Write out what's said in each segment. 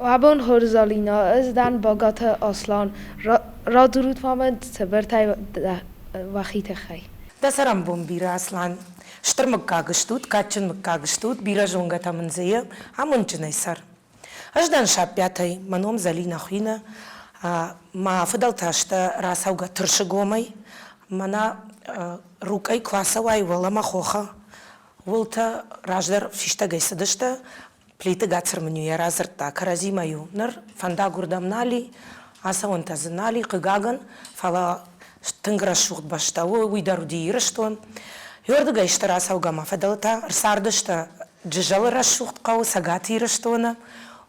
Уӕ бон хорз, Алинӕ, ӕз дӕн Багаты Аслан. Радзурут ма мын цыбыртӕй уӕхи тыххӕй. Дӕ цӕрӕнбон бирӕ, Аслан. Стыр мыггаг стут, кадджын мыггаг стут, бирӕ зонгӕтӕ мын дзы и, амондджынӕй цӕр. Ӕз дӕн Саппиатӕй, мӕ ном Зӕлинӕ хуины. Мӕ фыдӕлтӕ сты рацӕугӕ Тырсыгомӕй. Мӕнӕ Рукъӕй куы ацӕуай уӕлӕмӕ хохы уылты раздӕр фистӕгӕй цыдысты, Плиты Гацыр мын йӕ радзырдта, кӕрӕдзимӕ-иу ныр фӕндаг уырдӕм нал и, ацӕуӕнтӕ дзы нал и, хъыгагӕн, фӕлӕ тынг рӕсугъд бӕстӕ у, уый дӕр уыди Ирыстон. Иуӕрдыгӕй стыр ацӕугӕ мӕ фыдӕлтӕ ӕрцардысты Джызӕлы рӕсугъд хъӕуы Цӕгат Ирыстоны.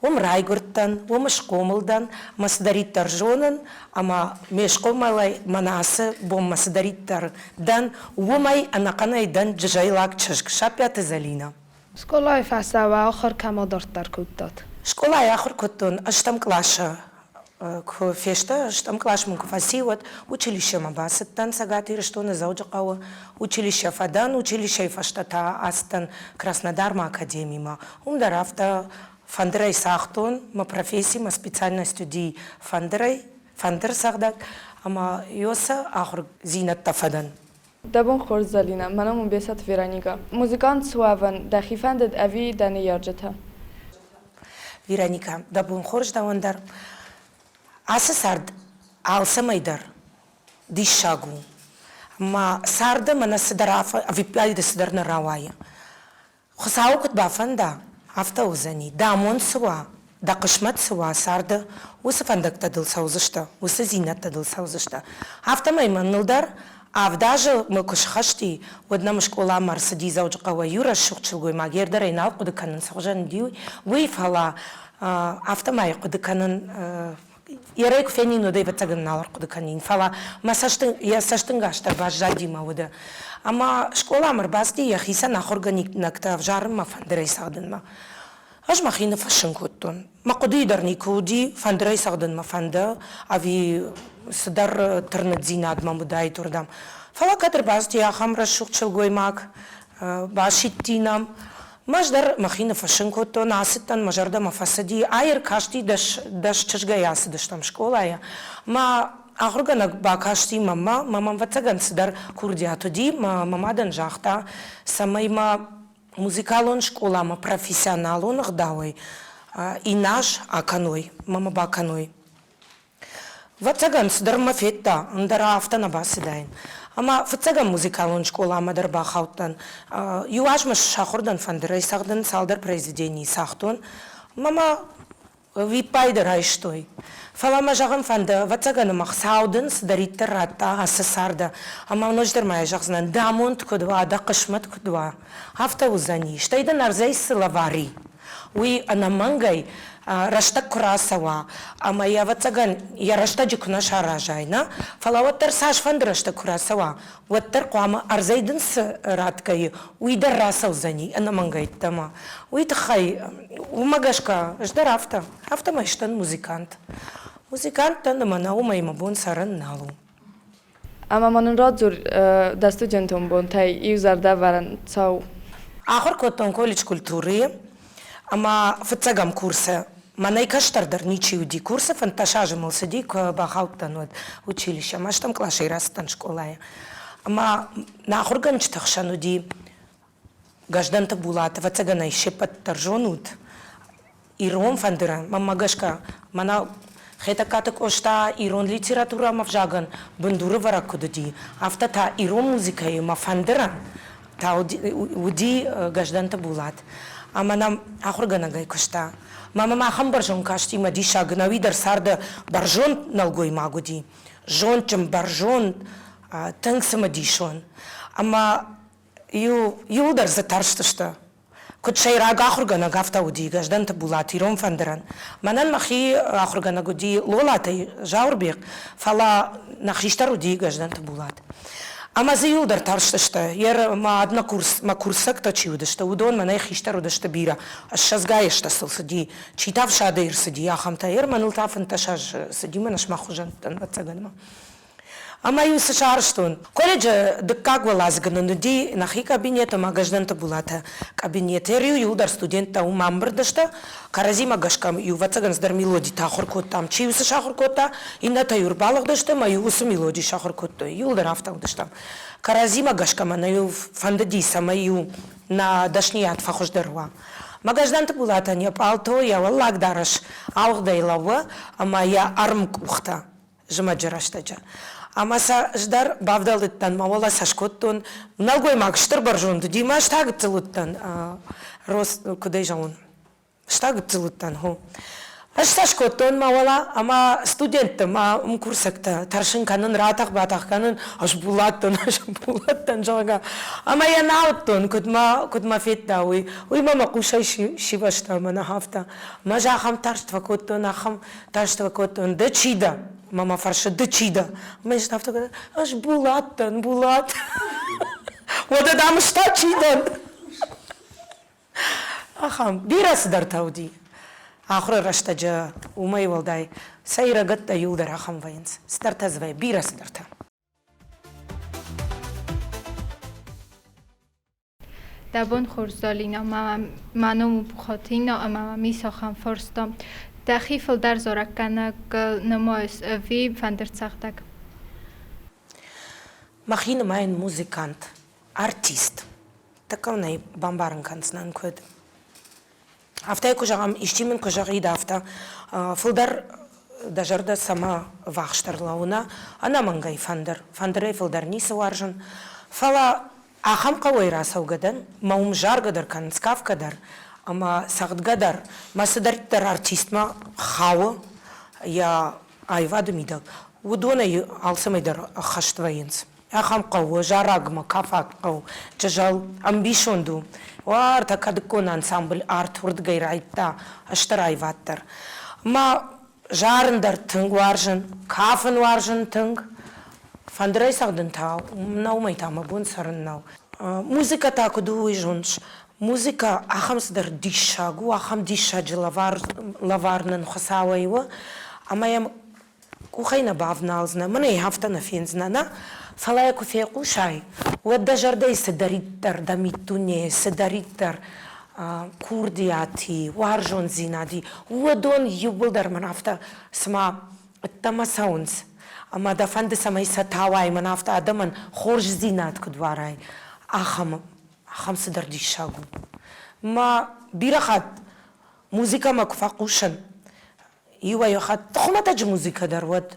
Уым райгуырдтӕн, уым схъомыл дӕн, мӕ цыдӕриддӕр зонын ӕмӕ ме схъомылӕй мӕнӕ ацы бонмӕ цыдӕриддӕр дӕн, уымӕй ӕнӕхъӕнӕй дӕн джызӕйлаг чызг Саппиаты Зӕлинӕ. Скъолайы фӕстӕ уӕ ахуыр кӕм адарддӕр кодтат? Скъолайы ахуыр кодтон ӕстӕм къласы куы фесты, ӕстӕм кълас мын куы фӕци, уӕд училищемӕ бацыдтӕн Цӕгат Ирыстоны Дзӕуджыхъӕуы. Училище фӕдӕн, училищейы фӕстӕ та ацыдтӕн Краснодармӕ академимӕ. Уым дӕр афтӕ фӕндырӕй цагътон, мӕ професси, мӕ специальность уыди фӕндырӕй, фӕндыр цӕгъдӕг ӕмӕ ёсы ахуырдзинӕдтӕ фӕдӕн. Дӕ бон хорз, Зӕлинӕ. Мӕ ном у Бесаты Вероникӕ. Музыкант суӕвӕн дӕхи фӕндыд ӕви дӕ ныййарджытӕ? Вероникӕ, дӕ бон хорз дӕуӕн дӕр. Ацы цард алцӕмӕй дӕр диссаг у. Ӕмӕ царды мӕнӕ цыдӕр ӕвиппайды цыдӕр нӕ рауайы. Хуыцауы куыд бафӕнда, афтӕ уыдзӕни. Дӕ амонд цы уа, дӕ хъысмӕт цы уа царды, уыцы фӕндӕгтӕ дыл цӕудзысты, уыцы дзинӕдтӕ дыл цӕудзысты. Афтӕмӕй мӕныл дӕр авд азы мыл куы схӕсти, уӕд нӕм скъоламӕ ӕрцыди Дзӕуджыхъӕуӕй иу рӕсугъд сылгоймаг, йе рдӕрӕй нал хъуыды кӕнын, цы хуызӕн уыди, уый, фӕлӕ афтӕмӕй хъуыды кӕнын Йӕ куы фенин, уӕд ӕвӕццӕгӕн нал ӕрхъуыды кӕнин, фӕлӕ мӕ цӕсты, йӕ цӕстынгас дӕр баззади мӕ уды. Ӕмӕ скъоламӕ ӕрбацыди йӕхицӕн ахуыргӕнинӕгтӕ ӕвзарынмӕ фӕндырӕй цӕгъдынмӕ. Ӕз мӕхи ныффыссын кодтон. Мӕ хъуыдыйы дӕр никуы уыди, фӕндырӕй цӕгъдын мӕ фӕнды, ӕви цыдӕр тырныддзинад мӕм уыдаид уырдӕм. Фӕлӕ кӕд ӕрбацыди ахӕм рӕсугъд сылгоймаг, басидти нӕм, Ӕз дӕр мӕхи ныффыссын кодтон, ацыдтӕн, мӕ зӕрдӕмӕ фӕцыди. Ай ӕркасти дӕс чызгӕй ацыдыстӕм скъолайы. Мӕ ахуыргӕнӕг бакасти мӕнмӕ, мӕ мӕм ӕвӕццӕгӕн цыдӕр курдиат уыди, мӕ мӕ мадӕн загъта, цӕмӕй мӕ музыкалон скъоламӕ профессионалон ӕгъдауӕй иннӕ аз акӕной, мӕ мӕ бакӕной. Ӕвӕццӕгӕн, цыдӕр мӕ федта, ӕндӕра афтӕ нӕ бацыдаин. Ӕмӕ фыццӕгӕм музыкалон скъоламӕ дӕр бахаудтӕн. Иу аз мӕ сахуыр дӕн фӕндырӕй цӕгъдын, цалдӕр произведенийы цагътон. Ӕмӕ мӕ виппайды райстой. Фӕлӕ мӕ зӕгъын фӕнды, ӕвӕццӕгӕн ӕмӕ Хуыцау дын цыдӕриддӕр радта ацы царды, ӕмӕ ноджыдӕр ма йӕ зӕгъдзынӕн, дӕ амонд куыд уа, дӕ хъысмӕт куыд уа, афтӕ уыдзӕни. Стӕй дын ӕрдзӕй цы лӕвар и, уый ӕнӕмӕнгӕй рӕстӕг куы рацӕуа ӕмӕ йӕ ӕвӕццӕгӕн йӕ рӕстӕджы куы нӕ саразай, нӕ, фӕлӕ уӕддӕр цасфӕнды рӕстӕг куы рацӕуа, уӕддӕр хъуамӕ ӕрдзӕй дын цы ратгӕ и, уый дӕр рацӕудзӕни ӕнӕмӕнгӕй ӕддӕмӕ. Уый тыххӕй, уымӕ гӕсгӕ ӕз дӕр афтӕ, афтӕмӕй сдӕн музыкант. Музыкант дӕн ӕмӕ нӕ уымӕй мӕ бон цӕрын нал у. Ӕмӕ ма нын радзур дӕ студентон бонтӕй иу зӕрдӕвӕрӕн цау. Ахуыр кодтон колледж культурӕйы ӕмӕ фыццӕгӕм курсы мӕнӕй кӕстӕр дӕр ничи уыди. Курсы 15 азы мыл цыди, куы бахаудтӕн, уӕд училищемӕ, ӕстӕм къласӕй рацыдтӕн скъолайы. Ӕмӕ нӕ ахуыргӕнджыты хсӕн уыди Гӕздӕнты Булат, ӕвӕццӕгӕн ӕй се ппӕт дӕр зонут, ирон фӕндырӕн, мӕнмӕ гӕсгӕ, мӕнӕ Хетӕгкаты Къоста ирон литературӕ ӕмӕ ӕвзагӕн бындурӕвӕрӕг куыд уыди, афтӕ та ирон музыкӕйы мӕ фӕндырӕн та уыди Гӕздӕнты Булат. Ӕмӕ нӕм ахуыргӕнӕгӕй куыста. Мӕ мӕм ахӕм бӕрзонд касти мӕ диссаг, ӕнӕуи дӕр царды бӕрзонд нӕлгоймаг уыди, зондджын, бӕрзонд, тынг цымыдисон. Ӕмӕ иуылдӕр дзы тарстысты. Куыд сӕйраг ахуыргӕнӕг, афтӕ уыди Гӕздӕнты Булат ирон фӕндырӕн. Мӕнӕн мӕхи ахуыргӕнӕг уыди Лолатӕй Зауырбег, фӕлӕ нӕ хистӕр уыди Гӕздӕнты Булат. Ӕмӕ дзы иуылдӕр тарстысты. Йе мӕ однокурс, мӕ курсӕгтӕ чи уыдысты, уыдон мӕнӕй хистӕр уыдысты бирӕ. Ссӕдзгай азтӕ сыл цыди. Чи та ӕфсадӕй ӕрцыди, ахӕмтӕ. Ер мӕныл та 15 азы цыди, мӕнӕ сымах хуызӕнттӕн, ӕвӕццӕгӕн ма. Ӕмӕ-иу цы сарӕзтон? Колледжы дыккаг уӕладзыгы нын уыди нӕхи кабинет ӕмӕ Гӕздӕнты Булаты кабинет. Иу иуылдӕр студенттӕ уым ӕмбырд сты. Кӕрӕдзимӕ гӕсгӕ иу ӕвӕццӕгӕн цыдӕр мелодитӕ ахуыр кодтам. Чи-иу цы сахуыр кодта, иннӕтӕ-иу ӕрбалыгъдысты ӕмӕ-иу уыцы мелоди сахуыр кодтой. Иуылдӕр афтӕ уыдыстӕм. Кӕрӕдзимӕ гӕсгӕ мӕнӕ-иу фӕндыди, цӕмӕй-иу нӕ дӕсныйад фӕхуыздӕр уа. Мӕ Гӕздӕнты Булатӕн йӕ пъалто, йӕ уӕллаг дарӕс ауыгъдӕй лӕууы ӕмӕ йӕ ӕрмкъухтӕ зымӕджы рӕстӕджы. Ӕмӕ сӕ ӕз дӕр бавдӕлдыдтӕн, мӕ уӕлӕ сӕ скодтон. Нӕлгоймаг стыр бӕрзонд уыди, мӕ ӕз та гыццыл уыдтӕн, рост, куыд ӕй зӕгъон, ӕз та гыццыл уыдтӕн, хо. Ӕз сӕ скодтон мӕ уӕлӕ ӕмӕ студентты, мӕ мкурсӕгтӕ тӕрсын кӕнын, ратӕх-батӕх кӕнын, ӕз Булат дӕн, ӕз Булат дӕн, зӕгъгӕ. Ӕмӕ йӕ нӕ ауыдтон, куыд мӕ, куыд мӕ федта, уый. Уый мӕ мӕ хъусӕй сивӕзта ӕмӕ нӕ афтӕ. Мӕ ӕз ахӕм тарст фӕкодтон, ахӕм тарст фӕкодтон, ды чи дӕ? Мӕ мӕ фӕрсы, ды чи дӕ? Мӕ ӕз афтӕ ӕз Булат дӕн, Булат. Уӕдӕ дам ӕз та чи дӕн? Ахӕм бирӕ цыдӕртӕ уыди. Ахуыры рӕстӕджы уымӕй уӕлдай сӕйрагӕттӕ иуылдӕр ахӕм вӕййынц. Цыдӕртӕ дзы вӕййы, бирӕ цыдӕртӕ. Дӕ бон хорз, Зӕлинӕ, мӕ ном у Пухатино ӕмӕ мӕм ис ахӕм фарста. Дӕхи фылдӕр зарӕггӕнӕгыл нымайыс ӕви фӕндырдзӕгъдӕг? Мӕхи нымайын музыкант, артист. Тӕккӕ нӕй бамбарын кӕндзынӕн куыд. Афтӕ куы зӕгъӕм, исчи мын куы зӕгъид афтӕ, фылдӕр дӕ зӕрдӕ цӕмӕ ввахсдӕр лӕууына, ӕнӕмӕнгӕй фӕндыр, фӕндырӕй фылдӕр ницы уарзын, фӕлӕ ахӕм хъӕуӕй рацӕугӕ дӕн, мӕ уым заргӕ дӕр кӕнынц, кафгӕ дӕр ӕмӕ цӕгъдгӕ дӕр, мӕ цыдӕриддӕр артистмӕ хауы йӕ аивады мидӕг, уыдонӕй алцӕмӕй дӕр ӕххӕст вӕййынц. Ахӕм хъӕу, зарӕгмӕ кафаг хъӕу, чызӕл ӕмбисонд у. Уӕртӕ кӕдыккон ансамбль арт уырдыгӕй райдта стыр аивад дӕр. Мӕ зарын дӕр тынг уарзын, кафын уарзын тынг. Фӕндырӕй цӕгъдын та нӕ уымӕй та мӕ бон цӕрын нӕу. Музыкӕ та куыд у, уый зоныс. Музыкӕ ахӕм цыдӕр диссаг у, ахӕм диссаджы лӕвар, лӕвар нын Хуыцауӕй у, ӕмӕ йӕм къухӕй нӕ бавналдзынӕ, мӕнӕ йӕ афтӕ нӕ фендзынӕ, нӕ, фӕлӕ йӕ куы фехъусай, уӕд дӕ зӕрдӕйы цыдӕриддӕр, дӕ миддунейы цыдӕриддӕр курдиати, уарзондзинад и, уыдон иууылдӕр мӕн афтӕ цыма ӕддӕмӕ цӕуынц. Ӕмӕ дӕ фӕнды, цӕмӕй сӕ тауай, мӕн афтӕ адӕмӕн хорздзинад куыд уарай, ахӕм, ахӕм цыдӕр диссаг у. Мӕ бирӕ хатт музыкӕмӕ куы фӕхъусын, Иуӕй хатт хуымӕтӕджы музыкӕ дӕр уӕд.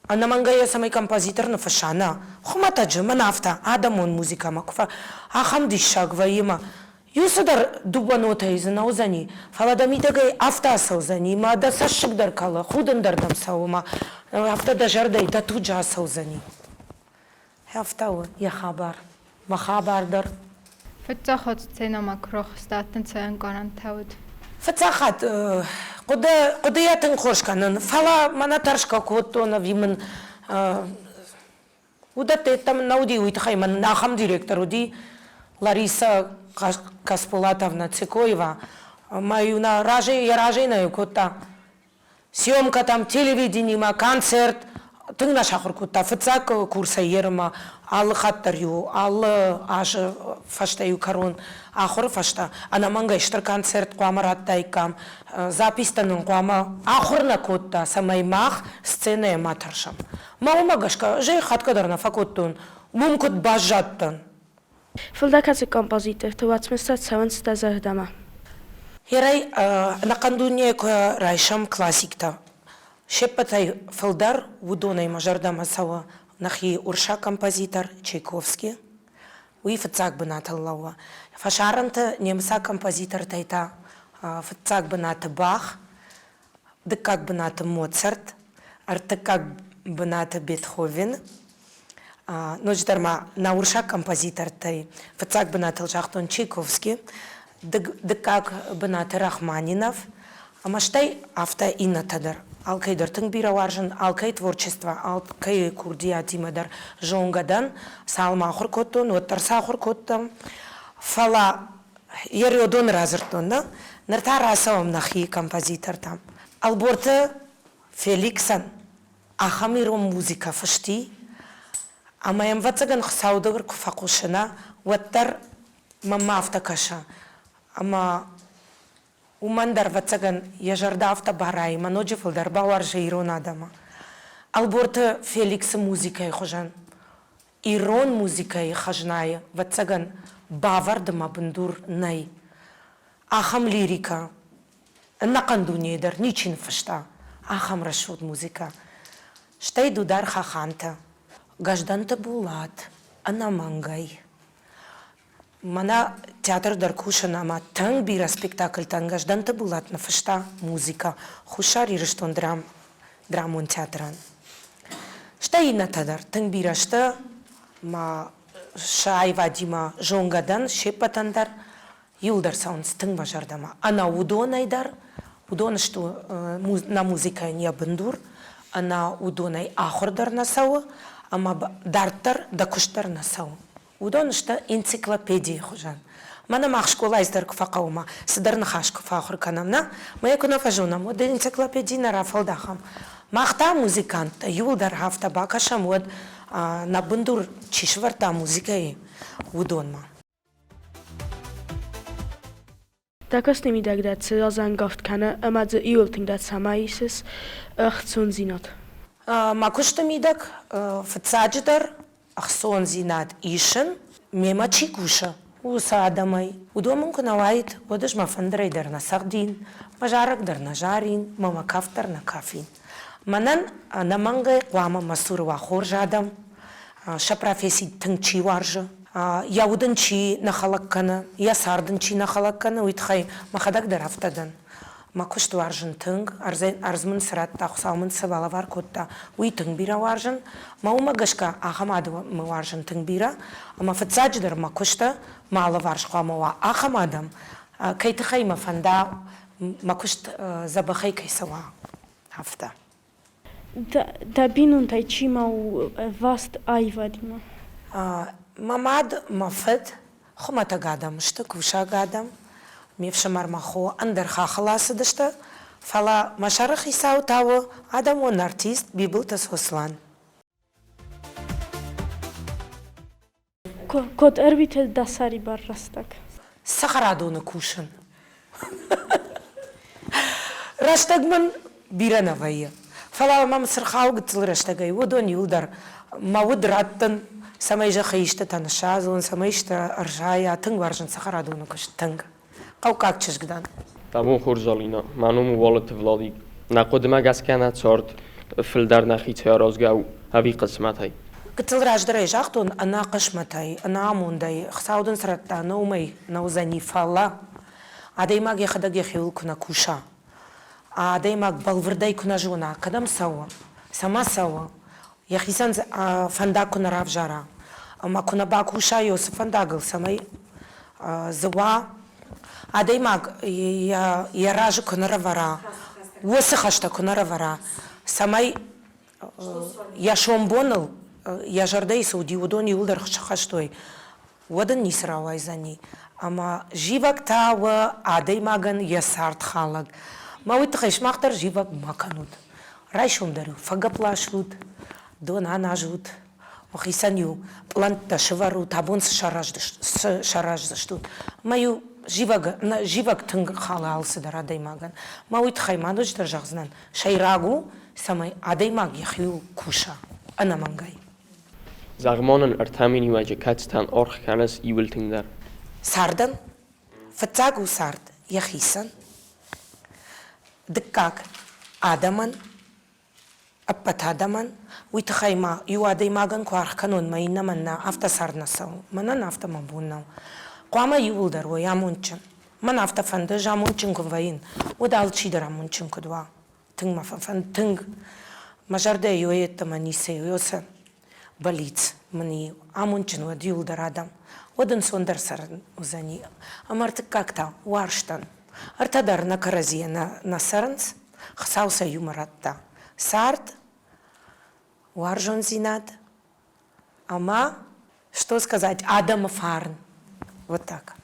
Ӕнӕмӕнгӕй йӕ цӕмӕй композитор ныффысса, нӕ. Хуымӕтӕджы, мӕн афтӕ, адӕмон музыкӕмӕ куы фӕ... Ахӕм диссаг вӕййы мӕ. Иу цыдӕр дыууӕ нотӕйы дзы нӕ уыдзӕни, фӕлӕ дӕ мидӕгӕй афтӕ ацӕудзӕни, мӕ дӕ цӕссыг дӕр кӕлы, худын дӕр дӕм цӕуы мӕ афтӕ дӕ зӕрдӕйы дӕ туджы ацӕудзӕни. Афтӕ у йӕ хабар. Мӕ хабар дӕр. Фыццаг хатт сценӕмӕ куы рахызтӕн, цы ӕнкъарӕнтӕ уыд? Фыццаг хатт хъуыды, хъуыдыйӕ тынг хорз кӕнын, фӕлӕ мӕнӕ тӕрсгӕ кодтон ӕви мын уыдӕттӕ йеддӕмӕ нӕ уыди, уый тыххӕй мӕн ахӕм директор уыди, Лариса Касполатовна Цикоева, ӕмӕ-иу нӕ разӕй, йӕ разӕй нӕ-иу кодта съемкӕтӕм, телевидениемӕ, концерт. Тынг нӕ сахуыр кодта. Фыццаг курсӕй ерымӕ алы хатт дӕр-иу, алы азы фӕстӕ-иу кӕрон ахуыры фӕстӕ ӕнӕмӕнгӕй стыр концерт хъуамӕ радтаиккам. Записьтӕ нын хъуамӕ ахуыр нӕ кодта, цӕмӕй мах сценӕйӕ ма тӕрсӕм. Мӕ уымӕ гӕсгӕ ӕз ӕй хатгӕ дӕр нӕ фӕкодтон, уым куыд баззадтӕн. Фылдӕр кӕцы композиторты уацмыстӕ цӕуынц дӕ зӕрдӕмӕ? Херӕй ӕнӕхъӕн дунейы куы райсӕм классиктӕ, се ппӕтӕй фылдӕр уыдонӕй мӕ зӕрдӕмӕ цӕуы нӕхи уырыссаг композитор Чайковский. Уый фыццаг бынатыл лӕууы. Фӕсарӕнты немыцаг композитортӕй та фыццаг бынаты Бах, дыккаг бынаты Моцарт, ӕртыккаг бынаты Бетховен, ноджыдӕр ма нӕ уырыссаг композитортӕй фыццаг бынатыл загътон Чайковский, дыккаг бынаты Рахманинов, ӕмӕ стӕй афтӕ иннӕтӕ дӕр. Алкӕй дӕр тынг бирӕ уарзын, алкӕй творчество, алкӕй курдиатимӕ дӕр зонгӕ дӕн. Цалынмӕ ахуыр кодтон, уӕддӕр сӕ ахуыр кодтам. Фӕлӕ Йӕ рёдон радзырдтон, нӕ? Ныр та рацӕуӕм нӕхи композитортӕм. Ӕлборты Феликсӕн ахӕм ирон музыкӕ фысти. Ӕмӕ йӕм, ӕвӕццӕгӕн, Хуыцау дӕр куы фӕхъусы, нӕ, уӕддӕр мӕнмӕ афтӕ кӕсы. Ӕмӕ уымӕн дӕр, ӕвӕццӕгӕн, йӕ зӕрдӕ афтӕ барайы ӕмӕ ноджы фылдӕр бауарзы ирон адӕмы. Ӕлборты Феликсы музыкӕйы хуызӕн ирон музыкӕйы хӕзнайы, ӕвӕццӕгӕн, бавӕрды мӕ бындур нӕй. Ахӕм лирикӕ ӕнӕхъӕн дунейы дӕр ничи ныффыста, ахӕм рӕсугъд музыкӕ. Стӕй Дудар Хахантӕ, Гӕздӕнты Булат, ӕнӕмӕнгӕй. Мӕнӕ театр дӕр кусын ӕмӕ тынг бирӕ спектакльтӕн Гӕздӕнты Булат ныффыста музыкӕ Хуссар Ирыстон драм, драмон театрӕн. Стӕй иннӕтӕ дӕр тынг бирӕ сты, мӕ сӕ аивадимӕ зонгӕ дӕн се ппӕтӕн дӕр. Иуылдӕр цӕуынц тынг мӕ зӕрдӕмӕ. Ӕнӕ уыдонӕй дӕр, уыдон сты нӕ музыкӕйӕн йӕ бындур, ӕнӕ уыдонӕй ахуыр дӕр нӕ цӕуы ӕмӕ дарддӕр дӕ куыст дӕр нӕ цӕуы. Уыдон сты энциклопедийы хуызӕн. Мӕнӕ мах скъолайы цыдӕр куы фӕхъӕуы ма цыдӕр ныхас куы фӕахуыр кӕнӕм, нӕ? Мӕ йӕ куы нӕ фӕзонӕм, уӕд энциклопеди нӕ рафӕлдахӕм. Мах та, музыканттӕ, иуылдӕр афтӕ бакӕсӕм, уӕд нӕ бындур чи сӕвӕрдта музыкӕйы, уыдонмӕ. Дӕ куысты мидӕг дӕ цы разӕнгард кӕны ӕмӕ дзы иуыл тынгдӕр цӕмӕй исыс ӕхцондзинад? Мӕ куысты мидӕг фыццаджыдӕр ӕхцондзинад исын, мемӕ чи кусы, уыцы адӕмӕй. Уыдон мын куы нӕ уаид, уӕд ӕз мӕ фӕндырӕй дӕр нӕ цӕгъдин, мӕ зарӕг дӕр нӕ зарин, мӕ мӕ кафт дӕр нӕ кафин. Мӕнӕн ӕнӕмӕнгӕй хъуамӕ мӕ цуры уа хорз адӕм, сӕ професси тынг чи уарзы, йӕ уд ын чи нӕ хӕлӕг кӕны, йӕ цард ын чи нӕ хӕлӕг кӕны, уый тыххӕй мӕхӕдӕг дӕр афтӕ дӕн. Мӕ куыст уарзын тынг, ӕрдз мын цы радта, Хуыцау мын цы балӕвар кодта, уый тынг бирӕ уарзын. Мӕ уымӕ гӕсгӕ ахӕм адӕмы уарзын тынг бирӕ. Ӕмӕ фыццаджыдӕр мӕ куысты мӕ алыварс хъуамӕ уа ахӕм адӕм, кӕй тыххӕй мӕ фӕнда мӕ куыст дзӕбӕхӕй кӕй цӕуа, афтӕ. Дӕ бинонтӕй чи ма у ӕваст аивадимӕ? Мӕ мад, мӕ фыд хуымӕтӕг адӕм сты, кусӕг адӕм. Ме фсымӕр, мӕ хо ӕндӕр хахыл ацыдысты, фӕлӕ мӕ сӕрыхицау та у адӕмон артист Бибылты Сослан. Куыд ӕрвитыс дӕ сӕрибар рӕстӕг? Цӕхӕрадоны кусын. Рӕстӕг мын бирӕ нӕ вӕййы. Фӕлӕ мӕм цы рхауы гыццыл рӕстӕгӕй, уыдон иуылдӕр мӕ уд раттын, цӕмӕй зӕххы истытӕ ныссадзон, цӕмӕй исты ӕрзайа. Тынг уарзын цӕхӕрадоны куыст, тынг. Хъӕуккаг чызг дӕн. Дӕ хорз, Алина. Мӕ ном у Уалыты Владик. Нӕ хъуыдымӕ гӕсгӕ нӕ цард фылдӕр нӕхицӕй аразгӕ у ӕви хъысмӕтӕй? Гыццыл раздӕр ӕй загътон, ӕнӕ хъысмӕтӕй, ӕнӕ амондӕй, Хуыцау дын цы радта, нӕ уымӕй нӕ уыдзӕни, фӕлӕ адӕймаг йӕхӕдӕг йӕхиуыл куы нӕ куса, адӕймаг бӕлвырдӕй куы нӕ зона, кӕдӕм цӕуы, цӕмӕ цӕуы, йӕхицӕн фӕндаг куы нӕ равзара ӕмӕ куы нӕ бакуса уыцы фӕндагыл, цӕмӕй дзы уа, адӕймаг йӕ разы куы нӕ рӕвӕра, уыцы хӕстӕ куы нӕ рӕвӕра, цӕмӕй йӕ сомбоныл йӕ зӕрдӕйы цы уыди, уыдон иууылдӕр сыххӕст уой, уӕд ын ницы рауайдзӕни. Ӕмӕ зивӕг та у адӕймагӕн йӕ цард халӕг. Мӕ уый тыххӕй сымах дӕр зивӕг ма кӕнут. Райсом дӕр-иу фӕгӕпп ласут, дон аназут, уӕхицӕн-иу пълӕнттӕ сывӕрут, абон цы сараздзыстут. Мӕ-иу зивӕг, зивӕг тынг халы алцыдӕр адӕймагӕн. Мӕ уый тыххӕй ма ноджыдӕр зӕгъдзынӕн, сӕйраг у, цӕмӕй адӕймаг йӕхиуыл куса ӕнӕмӕнгӕй. Зӕгъ-ма нын ӕртӕ миниуӕджы, кӕцытӕн аргъ кӕныс иууыл тынгдӕр? Цардӕн фыццаг у цард йӕхицӕн, дыккаг адӕмӕн, ӕппӕт адӕмӕн. Уый тыххӕй ма иу адӕймагӕн куы аргъ кӕнон, мӕ иннӕмӕн нӕ, афтӕ цард нӕ цӕуы. Мӕнӕн афтӕ мӕ бон нӕу. Хъуамӕ иууылдӕр уой амондджын. Мӕн афтӕ фӕнды, ӕз амондджын куы вӕййын, уӕд алчидӕр амондджын куыд уа. Тынг мӕ фӕфӕнды, тынг. Мӕ зӕрдӕ иу йеддӕмӕ ницы и, уыцы бӕллиц мын и. Амондджын уӕд иуылдӕр адӕм. Уӕд ӕнцондӕр цӕрын уыдзӕни. Ӕмӕ ӕртыккаг та уарзтӕн. Ӕртӕ дӕр нӕ кӕрӕдзийӕ нӕ цӕрынц, Хуыцау сӕ иумӕ радта. Цард, уарзондзинад ӕмӕ, что сказать, адӕмы фарн. Вот так.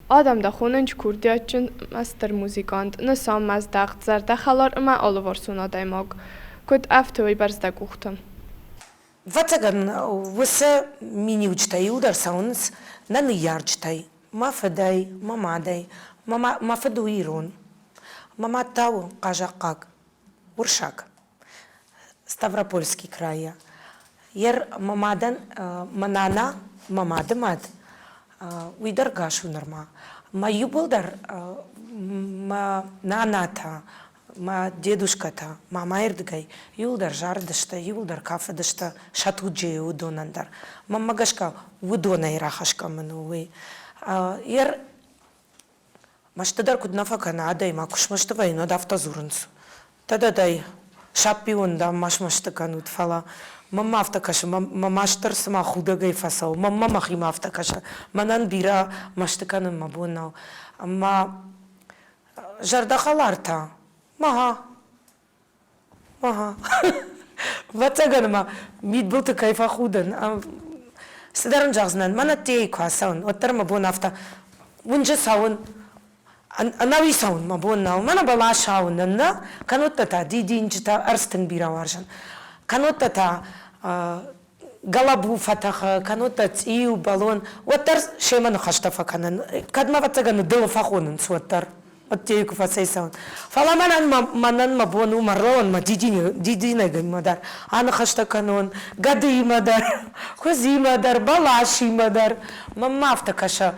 Адӕм дӕ хонынц курдиатджын мастер-музыкант, нысанмӕздӕхт, зӕрдӕхӕлар ӕмӕ алыварсон адӕймаг. Куыд ӕфты уыйбӕрц дӕ къухты? Ӕвӕццӕгӕн, уыцы миниуджытӕ иуылдӕр цӕуынц нӕ ныййарджытӕй, мӕ фыдӕй, мӕ мадӕй. Мӕ фыд у ирон, мӕ мад та у хъазахъхъаг, уырсаг, Ставропольский крайӕ. Ер мӕ мадӕн мӕ нана, мӕ мады мад, уый дӕр гас у нырма. Мӕ иууылдӕр мӕ нанатӕ, мӕ дедушкӕтӕ, мамайы рдыгӕй иууылдӕр зарыдысты, иууылдӕр кафыдысты сӕ туджы уыдонӕн дӕр. Мӕнмӕ гӕсгӕ, уыдонӕй рахӕсгӕ мын у уый. Ер мӕсты дӕр куыд нӕ фӕкӕна адӕймаг, куы смӕсты вӕййын, уӕд афтӕ дзурынц. Дӕ-дӕ-дӕй, сӕппион, дам, ма смӕсты кӕнут, фӕлӕ мӕнмӕ афтӕ кӕсы, мӕ маст дӕр цыма худӕгӕй фӕцӕуы, мӕнмӕ мӕхимӕ афтӕ кӕсы, мӕнӕн бирӕ мӕсты кӕнын мӕ бон нӕу. Ӕмӕ зӕрдӕхӕлар та, мӕгъа, мӕгъа. Ӕвӕццӕгӕн ма мидбылты кӕй фӕхудын, цыдӕр ын зӕгъдзынӕн, мӕн ӕддейы куы ацӕуын, уӕддӕр мӕ бон афтӕ уынджы цӕуын, ӕнӕуи цӕуын мӕ бон нӕу, мӕнӕ бӕлас ауынын нӕ, кӕннодтӕ та дидинджытӕ ӕрдз тынг бирӕ уарзын, кӕннодтӕ та гӕлӕбу фӕтӕхы, кӕннодтӕ цъиу, бӕлон, уӕддӕр семӕ ныхӕстӕ фӕкӕнын, кӕд мӕ ӕвӕццӕгӕн дылы фӕхонынц, уӕддӕр. Ӕддейы куы фӕцӕйцӕуын. Фӕлӕ мӕнӕн мӕнӕн мӕ бон у мӕ мӕ дидинӕгимӕ дӕр аныхӕстӕ кӕнон, гӕдыимӕ дӕр, куыдзимӕ дӕр, бӕласимӕ дӕр. Мӕнмӕ афтӕ кӕсы,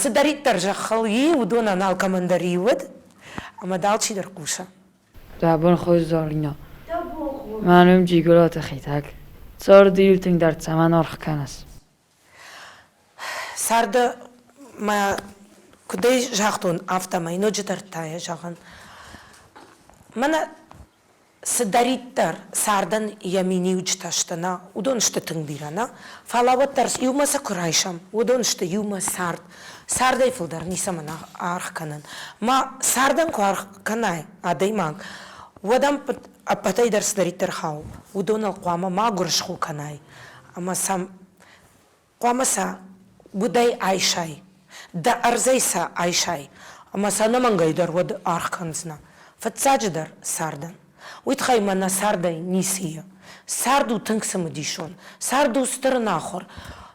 цыдӕриддӕр зӕххыл и, уыдонӕн алкӕмӕн дӕр и уыд, ӕмӕ дӕ алчидӕр хъусы. Дӕ бон хорз, Зӕринӕ. Мӕ ном Джиголаты Хетӕг. Царды иу тынгдӕр цӕмӕн аргъ кӕныс? Царды мӕ куыдӕй загътон, афтӕмӕй ноджыдӕр та йӕ зӕгъын. Мӕнӕ цыдӕриддӕр цардӕн йӕ миниуджытӕ сты, нӕ, уыдон сты тынг бирӕ, нӕ, фӕлӕ уӕддӕр иумӕ сӕ куы райсӕм, уыдон сты иумӕ цард. Цардӕй фылдӕр ницӕмӕн аргъ кӕнын. Мӕ цардӕн куы аргъ кӕнай адӕймаг, уӕд ӕм ӕппӕтӕй дӕр цыдӕриддӕр хауы, уыдоныл хъуамӕ ма гуырысхо кӕнай ӕмӕ сӕм хъуамӕ сӕ удӕй айсай, дӕ ӕрдзӕй сӕ айсай, ӕмӕ сӕ ӕнӕмӕнгӕй дӕр уӕд аргъ кӕндзынӕ. Фыццаджыдӕр цардӕн. Уый тыххӕй мӕ нӕ цардӕй ницы и. Цард у тынг цымыдисон. Цард у стыр ӕнахуыр.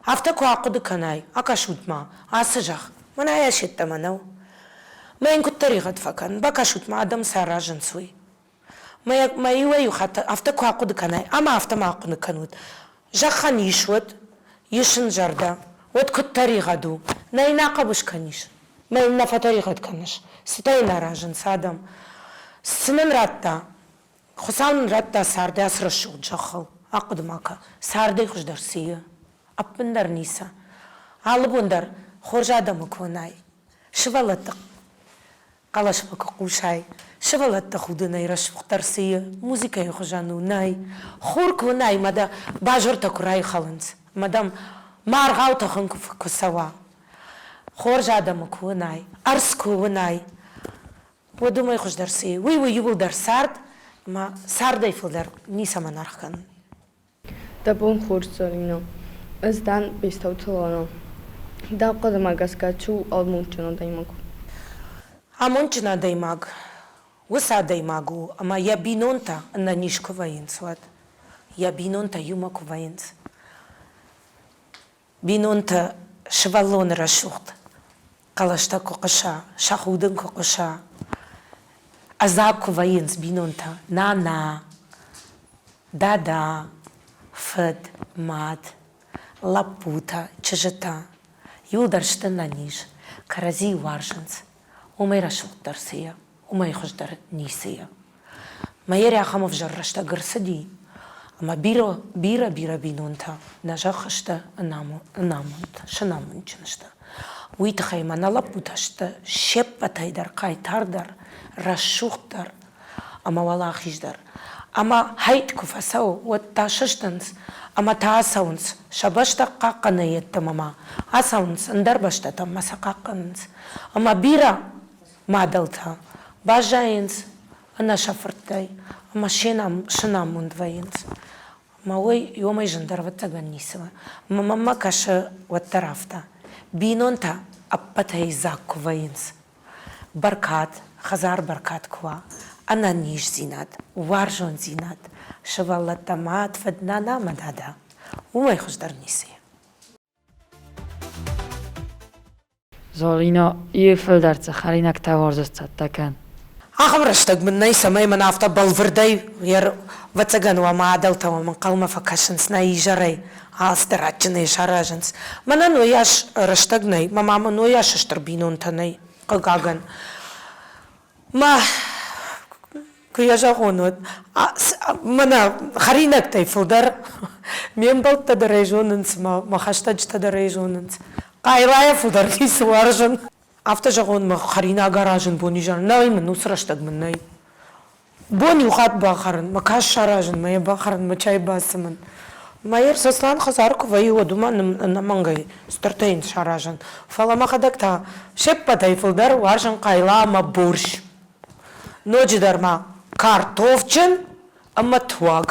Афтӕ куы ахъуыды кӕнай, акӕсут-ма, ацы зӕхх, мӕнӕ йӕ сеттӕмӕ нӕу. Мӕ йын куыд тӕригъӕд фӕкӕн, бакӕсут-ма, адӕм цы аразынц, уый. Мӕ иуӕй-иу хатт афтӕ куы ахъуыды кӕнай, ӕмӕ афтӕ ма ахъуыды кӕнут, зӕххӕн ис уӕд, ис ын зӕрдӕ, уӕд куыд тӕригъӕд у, нӕ йын ахъӕбыс кӕнис, мӕ йын нӕ фӕтӕригъӕд кӕныс, цытӕ йын аразынц адӕм. Цы нын радта? Хуыцау нын радта цард ацы рӕсугъд зӕххыл. Ахъуыды ма кӕ, цардӕй хуыздӕр цы и? Ӕппындӕр ницы. Алы бон дӕр хорз адӕмы куы уынай, сывӕллӕтты хъӕлӕсмӕ куы хъусай, сывӕллӕтты худынӕй рӕсугъддӕр цы и, музыкӕйы хуызӕн у, нӕй. Хур куы уынай мӕ дӕ базыртӕ куы райхӕлынц, мӕ дӕм маргъау тӕхын куы цӕуа, хорз адӕмы куы уынай, ӕрдз куы уынай, уӕд уымӕй хуыздӕр цы и? Уый у иууылдӕр цард, ӕмӕ цардӕй фылдӕр ницӕмӕн аргъ кӕнын. Дӕ бон хорз, Зӕринӕ. Ӕз дӕн Бестауты Лана. Дӕ хъуыдымӕ гӕсгӕ чи у амондджын адӕймаг? Амондджын адӕймаг уыцы адӕймаг у, ӕмӕ йӕ бинонтӕ ӕнӕниз куы вӕййынц, уӕд. Йӕ бинонтӕ иумӕ куы вӕййынц. Бинонтӕ сывӕллоны рӕсугъд хъӕлӕстӕ куы хъуыса, сӕ худын куы хъуыса, ӕдзаг куы вӕййынц бинонтӕ, нана, дада, фыд, мад, лӕппутӕ, чызджытӕ, иуылдӕр сты ӕнӕниз, кӕрӕдзийы уарзынц, уымӕй рӕсугъддӕр цы и, уымӕй хуыздӕр ницы и. Мӕйӕ ахӕм ӕвзӕр рӕстӕг ӕрцыди, ӕмӕ бирӕ, бирӕ-бирӕ бинонтӕ нӕ зӕххы сты ӕнамонд, сӕнамондджын сты. Уый тыххӕй ма нӕ лӕппутӕ сты се ппӕтӕй дӕр хъайтардӕр, рӕсугъддӕр ӕмӕ уӕлахиздӕр. Ӕмӕ хӕйт куы фӕцӕуы, уӕд та сыстынц ӕмӕ та ацӕуынц сӕ бӕстӕ хъахъхъӕны йеддӕмӕ ма ацӕуынц ӕндӕр бӕстӕтӕм ӕмӕ сӕ хъахъхъӕнынц. Ӕмӕ бирӕ мадӕлтӕ баззайынц ӕнӕ сӕ фырттӕй ӕмӕ сӕнамонд вӕййынц. Ӕмӕ уый уымӕй зындӕр ӕвӕццӕгӕн ницы у. Ӕмӕ мӕнмӕ кӕсы уӕддӕр афтӕ. Бинонтӕ ӕппӕтӕй дзаг куы вӕййынц, бӕркад, хӕдзар бӕркад куы уа, Ӕнӕниздзинад, уарзондзинад, сывӕллӕттӕ мад, фыд, нана ӕмӕ дада. Уымӕй хуыздӕр ницы и. Зӕлинӕ, ир фылдӕр цы хӕринӕгтӕ уарзыс цӕттӕ кӕн? Ахӕм рӕстӕг мын нӕй, цӕмӕй мын афтӕ бӕлвырдӕй, ӕвӕццӕгӕн уӕ мадӕлтӕ уӕм ӕнхъӕлмӕ фӕкӕсынц нӕ изӕрӕй, алцыдӕр адджынӕй саразынц. Мӕнӕн уыйас рӕстӕг нӕй, мӕ мамӕн уыйас стыр бинонтӕ нӕй, хъыгагӕн. Мӕ куы йӕ зӕгъон, уӕд мӕнӕ хӕринӕгтӕй фылдӕр ме мбӕлттӕ дӕр ӕй зонынц, мӕ хӕстӕджытӕ дӕр ӕй зонынц. Хъайлайӕ фылдӕр ницы уарзын. Афтӕ зӕгъон, мӕ хӕринаг аразын бонизӕр нӕй мын, уыцы рӕстӕг мын нӕй. Бон иу хатт бахӕрын, мӕ кас саразын, мӕ йӕ бахӕрын, мӕ чай бацымын. Майор Сослан хӕдзары куы вӕййы, уӕд уымӕн ӕнӕмӕнгӕй стыртӕ йын саразын. Фӕлӕ мӕхӕдӕг та се ппӕтӕй фылдӕр уарзын хъайла ӕмӕ борщ. Ноджыдӕр ма картофджын ӕмӕ туаг.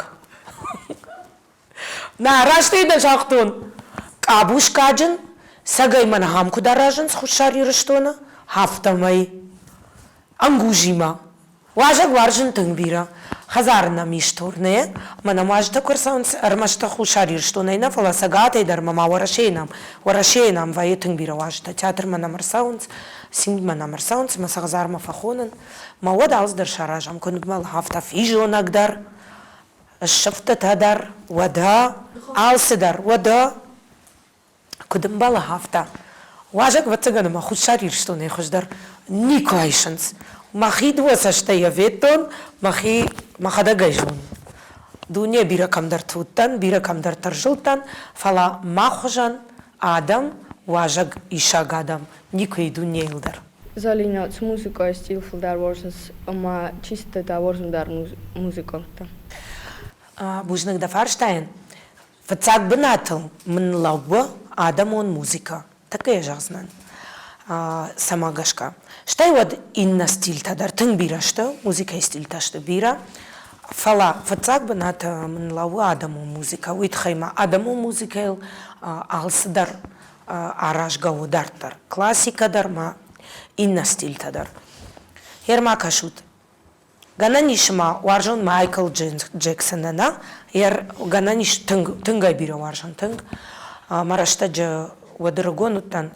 Нӕ, растӕй дӕ загътон. Къабускаджын сӕгӕй мӕн ахӕм куыд аразынц Хуссар Ирыстоны, афтӕмӕй ӕнгузимӕ. Уазӕг уарзын тынг бирӕ. Хӕдзары нӕм ис турне. Мӕнӕ уазджытӕ куы ӕрцӕуынц ӕрмӕст Хуссар Ирыстонӕй нӕ, фӕлӕ Цӕгатӕй дӕр ӕмӕ ма Уӕрӕсейы нӕм. Уӕрӕсейы нӕм вӕййы тынг бирӕ уазджытӕ. Театрмӕ нӕм ӕрцӕуынц, Симдмӕ нӕм ӕрцӕуынц, мӕ сӕ хӕдзармӕ фӕхонын. Мӕ уӕд алцыдӕр саразӕм, куыд мӕ афтӕ физонӕг дӕр, ссывдтытӕ дӕр, уӕдӕ алцыдӕр, уӕдӕ куыд ӕмбӕлы, афтӕ. Уазӕг, ӕвӕццӕгӕн, ӕмӕ Хуссар Ирыстонӕй хуыздӕр никуы айсынц. Мӕхи дыууӕ цӕстӕй йӕ федтон, мӕхи мӕхӕдӕг ӕй зонын. Дуне бирӕ кӕмдӕрты уыдтӕн, бирӕ кӕмдӕрты ӕрзылдтӕн, фӕлӕ мах хуызӕн адӕм, уазӕг исӕг адӕм никуы и дунейыл дӕр. Зӕлинӕ, цы музыкӕйы стиль фылдӕр уарзынц ӕмӕ чи сты дӕ уарзондӕр музыканттӕ? Бузныг дӕ фарстайӕн. Фыццаг бынатыл мын лӕууы адӕмон музыкӕ, тӕккӕ йӕ зӕгъдзынӕн, цӕмӕ гӕсгӕ. Стӕй уӕд иннӕ стильтӕ дӕр тынг бирӕ сты, музыкӕйы стильтӕ сты бирӕ. Фӕлӕ фыццаг бынаты мын лӕууы адӕмон музыкӕ. Уый тыххӕй ма адӕмон музыкӕйыл алцыдӕр аразгӕ у дарддӕр. Классикӕ дӕр ма иннӕ стильтӕ дӕр. Гъер ма кӕсут, Гӕнӕн ис ма уарзон Майкл Джексоны нӕ, гӕнӕн ис тынг, тынгӕй бирӕ уарзон, тынг. Мӕ рӕстӕджы уӕд ӕрыгон уыдтӕн,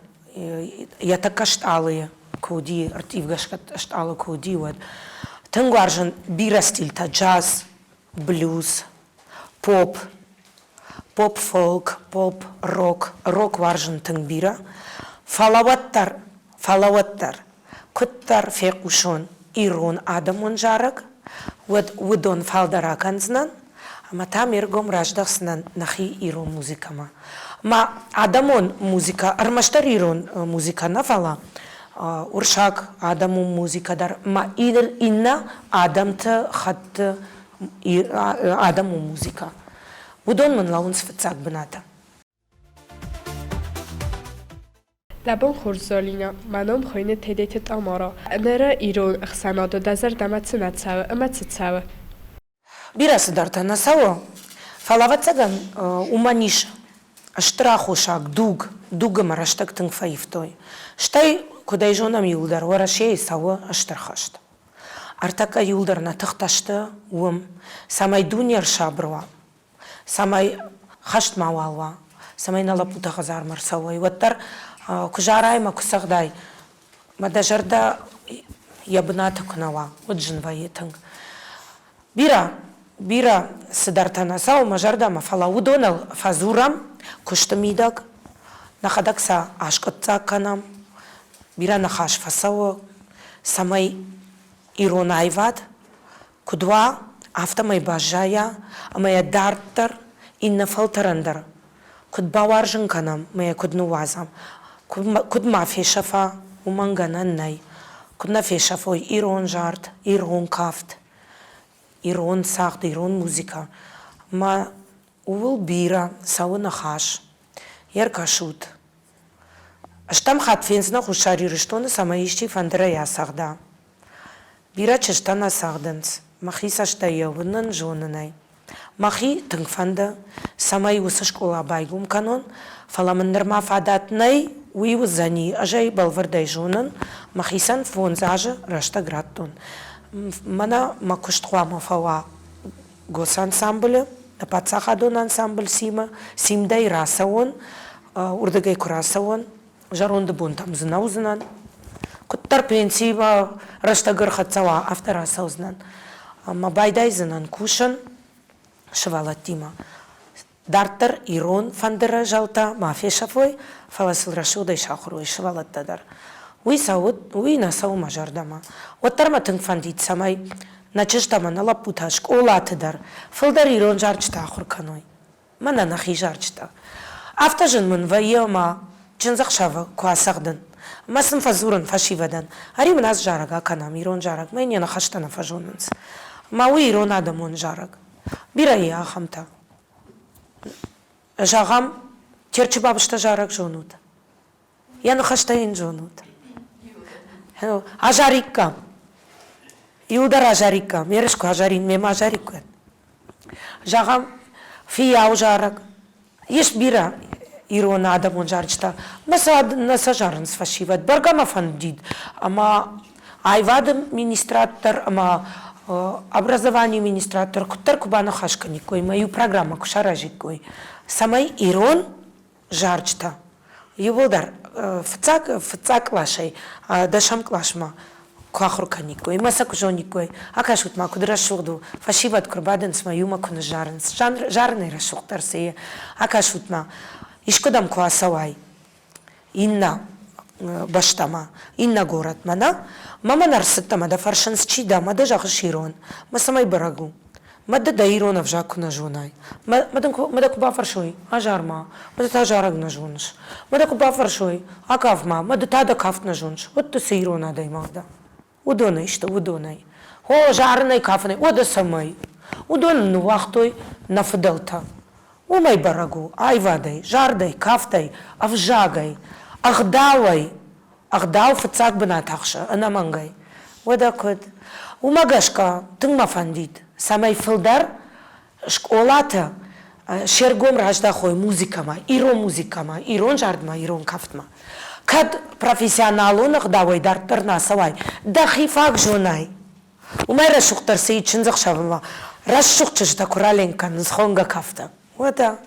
йӕ тӕккӕ стъалыйы куы уыди, ӕрттивгӕ стъалы куы уыди, уӕд. Тынг уарзын бирӕ стильтӕ, джаз, блюз, поп, поп-фолк, поп-рок. Рок уарзын тынг бирӕ. Фӕлӕ уӕддӕр, фӕлӕ уӕддӕр куыддӕр фехъусон ирон адӕмон зарӕг, уӕд уыдон фалдӕр акӕндзынӕн ӕмӕ та ме ргом раздӕхдзынӕн нӕхи ирон музыкӕмӕ. Мӕ адӕмон музыкӕ ӕрмӕстдӕр ирон музыкӕ нӕ, фӕлӕ уырыссаг адӕмон музыкӕ дӕр ӕмӕ иннӕ адӕмты хатты адӕмон музыкӕ. Уыдон мын лӕууынц фыццаг бынаты. Дӕ бон хорз, Зӕлинӕ! Мӕ ном хуыйны Тедеты Тамара. Ныры ирон ӕхсӕнады дӕ зӕрдӕмӕ цы нӕ цӕуы ӕмӕ цы цӕуы? Бирӕ цыдӕртӕ нӕ цӕуы, фӕлӕ, ӕвӕццӕгӕн, уымӕн ис стыр аххосаг дуг, дуг ӕмӕ рӕстӕг тынг фӕивтой. Стӕй, куыд ӕй зонӕм иуылдӕр, Уӕрӕсейы цӕуы стыр хӕст. Ӕртӕккӕ иуылдӕр нӕ тыхтӕ сты уым, цӕмӕй дуне ӕрсабыр уа, цӕмӕй хӕст мауал уа, цӕмӕй нӕ лӕппутӕ хӕдзармӕ ӕрцӕуой, уӕддӕр куы зарай ӕмӕ куы цӕгъдай, мӕ дӕ зӕрдӕ йӕ бынаты куы нӕ уа, уӕд зын вӕййы тынг. Бирӕ, бирӕ цыдӕртӕ нӕ цӕуы мӕ зӕрдӕмӕ, фӕлӕ уыдоныл фӕдзурӕм куысты мидӕг, нӕхӕдӕг сӕ аскъуыддзаг кӕнӕм, бирӕ ныхас фӕцӕуы, цӕмӕй ирон аивад куыд уа, афтӕмӕй баззайа ӕмӕ йӕ дарддӕр иннӕ фӕлтӕрӕн дӕр куыд бауарзын кӕнӕм ӕмӕ йӕ куыд ныууадзӕм, куыд ма фесӕфа, уымӕн гӕнӕн нӕй. Куыд нӕ фесӕфой ирон зард, ирон кафт, ирон цагъд, ирон музыкӕ. Мӕ ууыл бирӕ цӕуы ныхас. Ӕркӕсут. Стӕм хатт фендзынӕ Хуссар Ирыстоны, цӕмӕй исчи фӕндырӕй ацӕгъда. Бирӕ чызджытӕ нӕ цӕгъдынц, мӕхи цӕстӕй йӕ уынын, зонын ӕй. Мӕхи тынг фӕнды, цӕмӕй уыцы скъола байгом кӕнон, фӕлӕ мын нырма фадат нӕй, уый уыдзӕни, ӕз ӕй бӕлвырдӕй зонын, мӕхицӕн фондз азы рӕстӕг радтон. Мӕнӕ мӕ куыст хъуамӕ фӕуа госансамблы, паддзахадон ансамбль Симы, Симдӕй рацӕуон, уырдыгӕй куы рацӕуон, зӕронды бонтӕм дзы нӕ уыдзынӕн. Куыддӕр пенсимӕ рӕстӕг ӕрхӕццӕ уа, афтӕ рацӕудзынӕн. Ӕмӕ байдайдзынӕн кусын сывӕллӕттимӕ. Дарддӕр ирон фӕндыры зӕлтӕ ма фесӕфой, фӕлӕ сыл рӕсугъдӕй сахуыр уой сывӕллӕттӕ дӕр. Уый цӕуы, уый нӕ цӕуы мӕ зӕрдӕмӕ. Уӕддӕр мӕ тынг фӕндид, цӕмӕй нӕ чызджытӕ ӕмӕ нӕ лӕппутӕ скъолаты дӕр фылдӕр ирон зарджытӕ ахуыр кӕной. Мӕнӕ нӕхи зарджытӕ. Афтӕ зын мын вӕййы ӕмӕ чындзӕхсӕвы куы ацӕгъдын. Ӕмӕ сын фӕдзурын фӕсивӕдӕн, ӕри мын ацы зарӕг акӕнӕм, ирон зарӕг, мӕ йын йӕ ныхӕстӕ нӕ фӕзонынц. Ӕмӕ уый ирон адӕмон зарӕг. Бирӕ и ахӕмтӕ. Зӕгъӕм, Терчы бабызтӕ зарӕг зонут? Йӕ ныхӕстӕ йын зонут? Азариккам. Иудар азариккам. Ерыс куы азарин, мемӕ азариккам. Зӕгъӕм, фиййау зарӕг. Ис бирӕ ирон адӕмон зарджытӕ. Нӕ сӕ, нӕ сӕ зарынц фӕсивӕд. Бӕргӕ мӕ фӕндид, ӕмӕ аивады министрад дӕр ӕмӕ образованийы министрад дӕр куыддӕр куы баныхас кӕниккой ӕмӕ иу программӕ куы саразиккой, цӕмӕй ирон зарджытӕ иууылдӕр фыццаг фыццаг къласӕй дӕсӕм къласмӕ куы ахуыр кӕниккой ӕмӕ сӕ куы зониккой, акӕсут ма, куыд рӕсугъд у, фӕсивӕд куы рбадынц мӕ иумӕ куы ныззарынц, зарынӕй рӕсугъддӕр цы и, акӕсут ма, искуыдӕм куы ацӕуай, иннӕ бӕстӕмӕ, иннӕ горӕтмӕ, нӕ? Мӕ мӕн ӕрцыдтӕ мӕ дӕ фӕрсынц, чи дӕ, мӕ дӕ зӕгъыс ирон, мӕ цӕмӕй бӕрӕг у? Мӕ ды дӕ ирон ӕвзаг куы нӕ зонай. Мӕ дын куы, мӕ дӕ куы бафӕрсой, азар-ма, мӕ ды та зарӕг нӕ зоныс. Мӕ дӕ куы бафӕрсой, акаф-ма, мӕ ды та дӕ кафт нӕ зоныс, уӕд ды цы ирон адӕймаг дӕ? Уыдонӕй сты, уыдонӕй. О, зарынӕй, кафынӕй, уӕдӕ цӕмӕй? Уыдон ныууагътой нӕ фыдӕлтӕ. Уымӕй бӕрӕг у, аивадӕй, зардӕй, кафтӕй, ӕвзагӕй, ӕгъдауӕй. Ӕгъдау фыццаг бынат ахсы, ӕнӕмӕнгӕй. Уӕдӕ куыд? Уымӕ гӕсгӕ тынг мӕ фӕндид, цӕмӕй фылдӕр скъолаты се ргом раздахой музыкӕмӕ, ирон музыкӕмӕ, ирон зардмӕ, ирон кафтмӕ. Кӕд профессионалон ӕгъдауӕй дарддӕр нӕ ацӕуай, дӕхи фаг зонай, уымӕй рӕсугъддӕр цы и чындзӕхсӕвмӕ, рӕсугъд чызджытӕ куы раленк кӕнынц хонгӕ кафты. Уӕдӕ,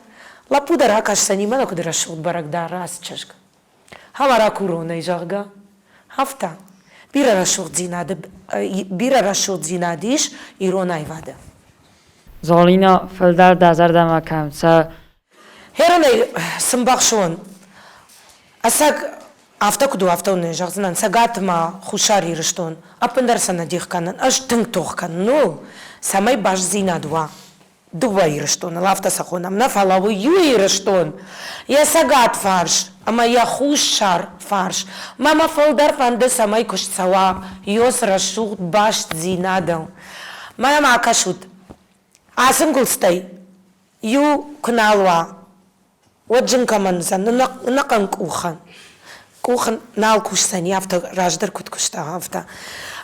лӕппу дӕр акӕсдзӕни, мӕнӕ куыд рӕсугъд бӕрӕг дары ацы чызг. Хӕлар акуронӕй, зӕгъгӕ, афтӕ. Бирӕ рӕсугъддзинады, бирӕ рӕсугъддзинад ис ирон аивады. Золина, фылдӕр дӕ зӕрдӕмӕ кӕм цӕ. Хӕрынӕй цы мбӕхсон? Ӕцӕг афтӕ куыд у, афтӕ уын нӕ зӕгъдзынӕн. Цӕгатмӕ Хуссар Ирыстон ӕппындӕр сӕ нӕ дих кӕнын. Ӕз тынг тох кӕнын ууыл, цӕмӕй бастдзинад уа дыууӕ Ирыстоныл, афтӕ сӕ хонӕм, нӕ фӕлӕ уый иу Ирыстон, йӕ цӕгат фарс ӕмӕ йӕ хуссар фарс. Мӕ мӕ фылдӕр фӕнды, цӕмӕй куыст цӕуа Иос рӕсугъд бастдзинадыл. Мӕнӕ ма кӕсут, ацы нгуылдзтӕй иу куы нал уа, уӕд зын кӕмӕн уыдзӕн, ӕнӕхъӕн къухӕн. Къух нал кусдзӕни, афтӕ раздӕр куыд куыста, афтӕ.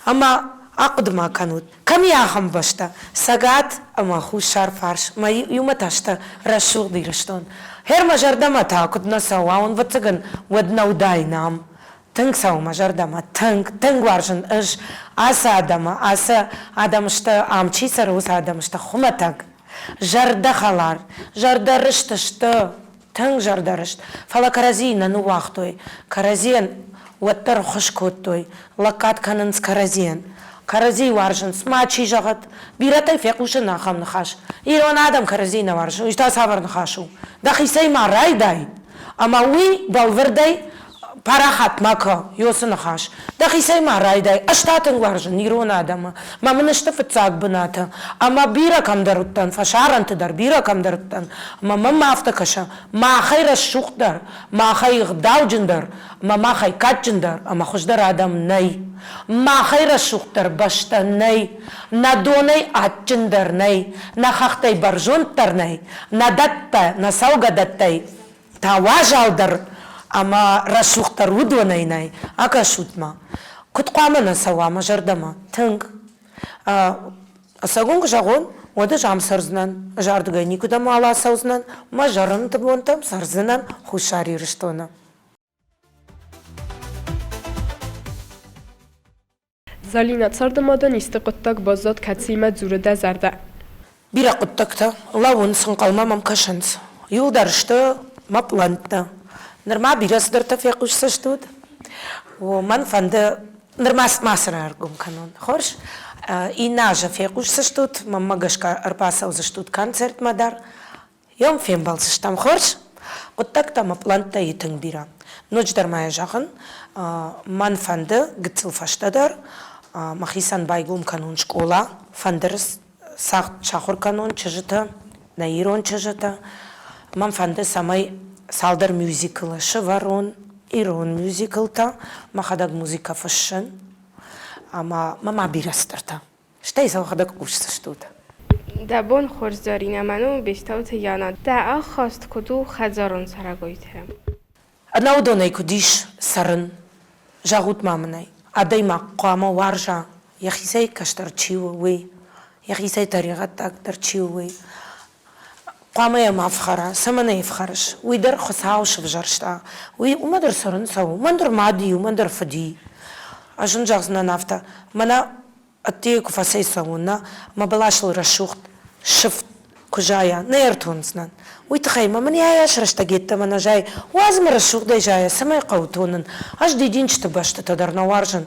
Ӕмӕ ахъуыды-ма кӕнут, кӕм и ахӕм бӕстӕ, Цӕгат ӕмӕ Хуссар фарс, мӕ иумӕ та сты рӕсугъд Ирыстон. Гъер мӕ зӕрдӕмӕ та куыд нӕ цӕуа, ӕвӕццӕгӕн, уӕд нӕ уыдаин ам. Тынг цӕуы мӕ зӕрдӕмӕ, тынг, тынг уарзын ӕз ацы адӕмы, ацы адӕм сты, ам чи цӕры, уыцы адӕм сты хуымӕтӕг, зӕрдӕхӕлар, зӕрдӕрыст сты, тынг зӕрдӕрыст, фӕлӕ кӕрӕдзийы нӕ ныууагътой, кӕрӕдзийӕн уӕддӕр ӕххуыс кодтой, лӕггад кӕнынц кӕрӕдзийӕн. Кӕрӕдзийы уарзынц, мачи зӕгъӕд. Бирӕтӕй фехъусын ахӕм ныхас. Ирон адӕм кӕрӕдзийы нӕ уарзынц, уый та цавӕр ныхас у? Дӕхицӕй ма райдай, ӕмӕ уый бӕлвырдӕй парахат ма кӕ, ёсы ныхас. Дӕхицӕй ма райдай, ӕз та тынг уарзын ирон адӕмы, мӕ мын сты фыццаг бынаты. Ӕмӕ бирӕ кӕмдӕр уыдтӕн, фӕсарӕнты дӕр бирӕ кӕмдӕр уыдтӕн. Ӕмӕ мӕм афтӕ кӕсы, махӕй рӕсугъддӕр, махӕй ӕгъдауджындӕр ӕмӕ махӕй кадджындӕр ӕмӕ хуыздӕр адӕм нӕй. Махӕй рӕсугъддӕр бӕстӕ нӕй, нӕ донӕй адджындӕр нӕй, нӕ хӕхтӕй бӕрзонддӕр нӕй, нӕ дӕттӕ, нӕ цӕугӕдӕттӕй та уазалдӕр ӕмӕ рӕсугъддӕр уыдонӕй нӕй. Акӕсут-ма, куыд хъуамӕ нӕ цӕуа мӕ зӕрдӕмӕ? Тынг. Цӕгон куы зӕгъон, уӕд ӕз ам цӕрдзынӕн, ӕз ардыгӕй никуыдӕм уал ацӕудзынӕн, мӕ зӕронды бонтӕм цӕрдзынӕн Хуссар Ирыстоны. Зӕлинӕ, царды ма дын исты хъуыддаг баззад, кӕцыимӕ дзуры дӕ зӕрдӕ? Бирӕ хъуыддӕгтӕ лӕууынц, ӕнхъӕлмӕ мӕм кӕсынц. Иуылдӕр сты мӕ пълӕнттӕ. Нырма бирӕ цыдӕртӕ фехъусдзыстут. Мӕн фӕнды нырма ма цы раргом кӕнон. Хорз? Иннӕ азы фехъусдзыстут, мӕнмӕ гӕсгӕ ӕрбацӕудзыстут концертмӕ дӕр. Йӕм фембӕлдзыстӕм. Хорз? Хъуыддӕгтӕ мӕ пълӕнттӕ и тынг бирӕ. Ноджыдӕр ма йӕ зӕгъын, мӕн фӕнды гыццыл фӕстӕдӕр мӕхицӕн байгом кӕнон скъола, фӕндыры цагъд сахуыр кӕнон чызджытӕ, нӕ ирон чызджытӕ. Мӕн фӕнды, цӕмӕй цалдӕр мюзиклы сӕвӕрон, ирон мюзиклтӕ, мӕхӕдӕг музыкӕ фыссын ӕмӕ мӕ ма бирӕ цыдӕртӕ. Стӕй сӕхӕдӕг хъусдзыстут. Дӕ бон хорз, Зӕринӕ, мӕн у Бестауты Яна. Дӕ ӕххӕст куыд у хӕдзарон цӕрӕгойтӕ? Ӕнӕ уыдонӕй куыд ис цӕрын? Зӕгъут-ма мын ӕй, адӕймаг хъуамӕ уарза, йӕхицӕй кӕстӕр чи у, уый, йӕхицӕй тӕригъӕддагдӕр чи у, уый. Хъуамӕ йӕ ма фхӕра, цӕмӕн ӕй фхӕрыс? Уый дӕр Хуыцау сывзӕрста. Уый уымӕ дӕр цӕрын цӕуы, уымӕн дӕр мад и, уымӕн дӕр фыд и. Ӕз ын зӕгъдзынӕн афтӕ, мӕнӕ ӕддейы куы фӕцӕйцӕуон, нӕ, мӕ бӕласыл рӕсугъд сыф куы зайа, нӕ ӕртондзынӕн. Уый тыххӕй мӕ мын йӕ рӕстӕг йеддӕмӕ нӕ зайы, уадз мӕ рӕсугъдӕй зайа, цӕмӕй хъӕуы тонын. Ӕз дидинджыты бӕстытӕ дӕр нӕ уарзын.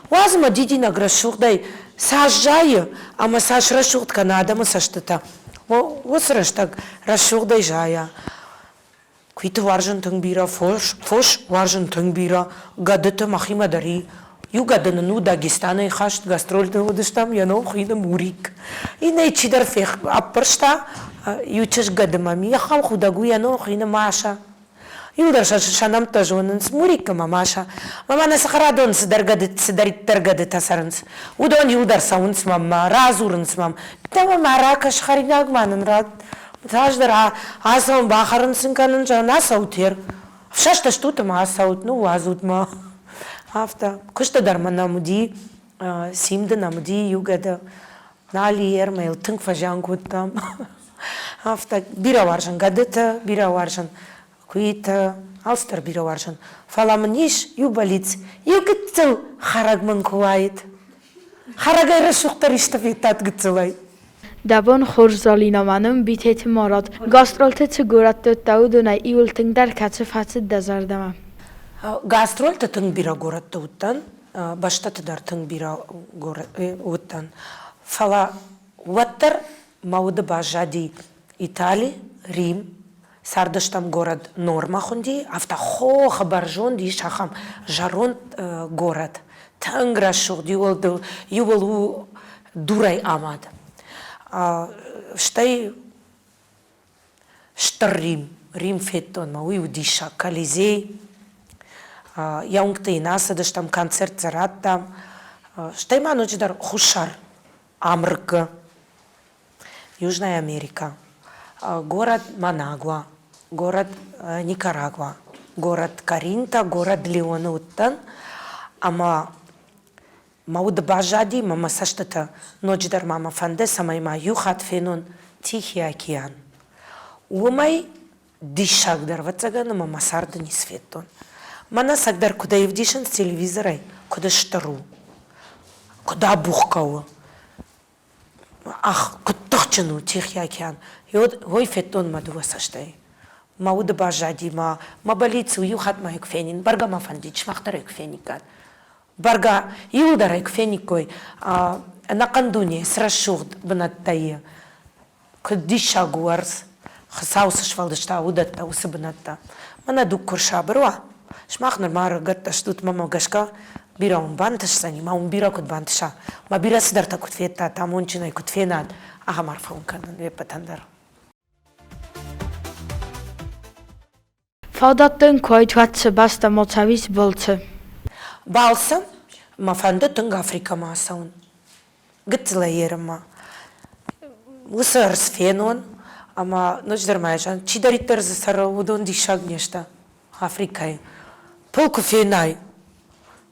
Уадз мӕ дидинӕг рӕсугъдӕй цас зайы ӕмӕ цас рӕсугъд кӕны адӕмы цӕстытӕ, уыцы рӕстӕг рӕсугъдӕй зайа. Куиты уарзын тынг бирӕ, фос, фос уарзын тынг бирӕ, гӕдыты мӕхимӕ дӕр и. Иу гӕды нын у Дагестанӕй хаст, гастрольты уыдыстӕм, йӕ ном хуыйны Мурик. Иннӕ чидӕр фех аппӕрста, иу чызг гӕды мӕм и, ахӕм худӕг у, йӕ ном хуыйны Маша. Иуылдӕр сӕ сӕ нӕмттӕ зонынц, Мурик ӕмӕ Маша. Мӕ мӕнӕ цӕхӕрадон цыдӕр гӕды, цыдӕриддӕр гӕдытӕ цӕрынц, уыдон иуылдӕр цӕуынц мӕнмӕ, радзурынц мӕм, дӕ ма ракӕс, хӕринаг ма нын ратт. Раздӕр ацӕуын, бахӕрын сын кӕнын, зӕгъын, ацӕут ер. Ӕфсӕст стут ӕмӕ ацӕут, ныууадзут мӕ. Афтӕ. Куысты дӕр мӕ нӕм уыди, симды нӕм уыди иу гӕды. Нал и ӕмӕ йыл тынг фӕзиан кодтам. Афтӕ. Бирӕ уарзын гӕдытӕ, бирӕ уарзын куитӕ, алцыдӕр бирӕ уарзын. Фӕлӕ мын ис иу бӕллиц, иу гыццыл хӕрӕг мын куы уаид. Хӕрӕгӕй рӕсугъддӕр исты федтат гыццылӕй? Дӕ бон хорз, Зӕлинӕ, ма нын Битеты Марат. Гастролты цы горӕтты уыдтӕ, уыдонӕй иуыл тынгдӕр кӕцы фӕцыд дӕ зӕрдӕмӕ? Гастролты тынг бирӕ горӕтты уыдтӕн, бӕстӕты дӕр тынг бирӕ уыдтӕн. Фӕлӕ уӕддӕр мӕ уды баззади Итали, Рим, цардыстӕм горӕт Норма хуынди, афтӕ хохы бӕрзонд ис ахӕм зӕронд горӕт. Тынг рӕсугъд, иуыл, иуыл у дурӕй амад. Стӕй стыр Рим, Рим федтон мӕ, уый у диссаг, Колизей. Йӕ уынгты йын ацыдыстӕм, концерт дзы радтам. Стӕй ма ноджыдӕр Хуссар Амырыкы Южная Америка, город Манагуа, город Никарагуа, город Каринта, город Леоны уыдтӕн ӕмӕ мӕ уд баззади мӕ мӕ цӕстытӕ ноджыдӕр ма мӕ фӕнды, цӕмӕй ма иу хатт фенон Тихий океан. Уымӕй диссагдӕр, ӕвӕццӕгӕн, ӕмӕ мӕ царды ницы федтон. Мӕнӕ цӕгдӕр куыд ӕвдисынц телевизорӕй, куыд стыр у, куыд абухгӕ у, Ах, куыд тыхджын у Тихий океан! Уой федтон мӕ дыууӕ цӕстӕй. Мӕ уды баззади мӕ, мӕ бӕллиц у, иу хатт ма йӕ куы фенин, бӕргӕ мӕ фӕндид, сымах дӕр ӕй куы фениккат. Бӕргӕ, иуылдӕр ӕй куы фениккой, ӕнӕхъӕн дуне цы рӕсугъд бынӕттӕ и, Куыд диссаг у ӕрдз, Хуыцау цы сфӕлдыста, уыдӕттӕ, уыцы бынӕттӕ. Мӕнӕ дуг куы рсабыр уа, сымах нырма ӕрыгӕттӕ стут, мӕнмӕ гӕсгӕ бирӕ уын бантысдзӕни, ма уын бирӕ куыд бантыса, ма бирӕ цыдӕртӕ куыд федтат, амондджынӕй куыд фенат, ахӕм арфӕ уын кӕнын уе ппӕтӕн дӕр. Фадат дын куы уайд, уӕд цы бӕстӕм ацӕуис балцы? Балцы мӕ фӕнды тынг Африкӕмӕ ацӕуын. Гыццылӕй ерынмӕ. Уыцы ӕрдз фенон ӕмӕ ноджыдӕр ма зӕгъын, чидӕриддӕр дзы цӕры, уыдон диссаг не сты Африкӕйы. Пыл куы фенай,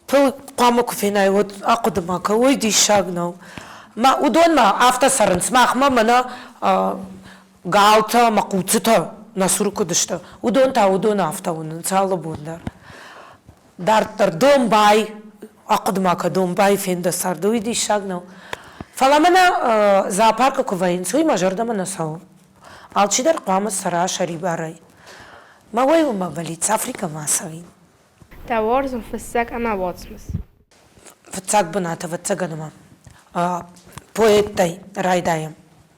пыл хъуамӕ куы фенай, уӕд ахъуыды ма кӕн, уый диссаг нӕу. Мӕ уыдонмӕ афтӕ цӕрынц, махмӕ мӕнӕ Галтӕ ӕмӕ хъуццытӕ нӕ цуры куыд сты, уыдон та уыдоны афтӕ уынынц алы бон дӕр. Дарддӕр домбай. Ахъуыды ма кӕ, домбайы фенд дӕ царды, уый диссаг нӕу. Фӕлӕ мӕнӕ зоопаркы куы вӕййынц, уый мӕ зӕрдӕмӕ нӕ цӕуы. Алчидӕр хъуамӕ цӕра сӕрибарӕй. Мӕ уый у мӕ бӕллиц, Африкӕмӕ ацӕуин. Дӕ уарзон фыссӕг ӕмӕ уацмыс. Фыццаг бынат, ӕвӕццӕгӕн ӕмӕ поэттӕй райдайӕм.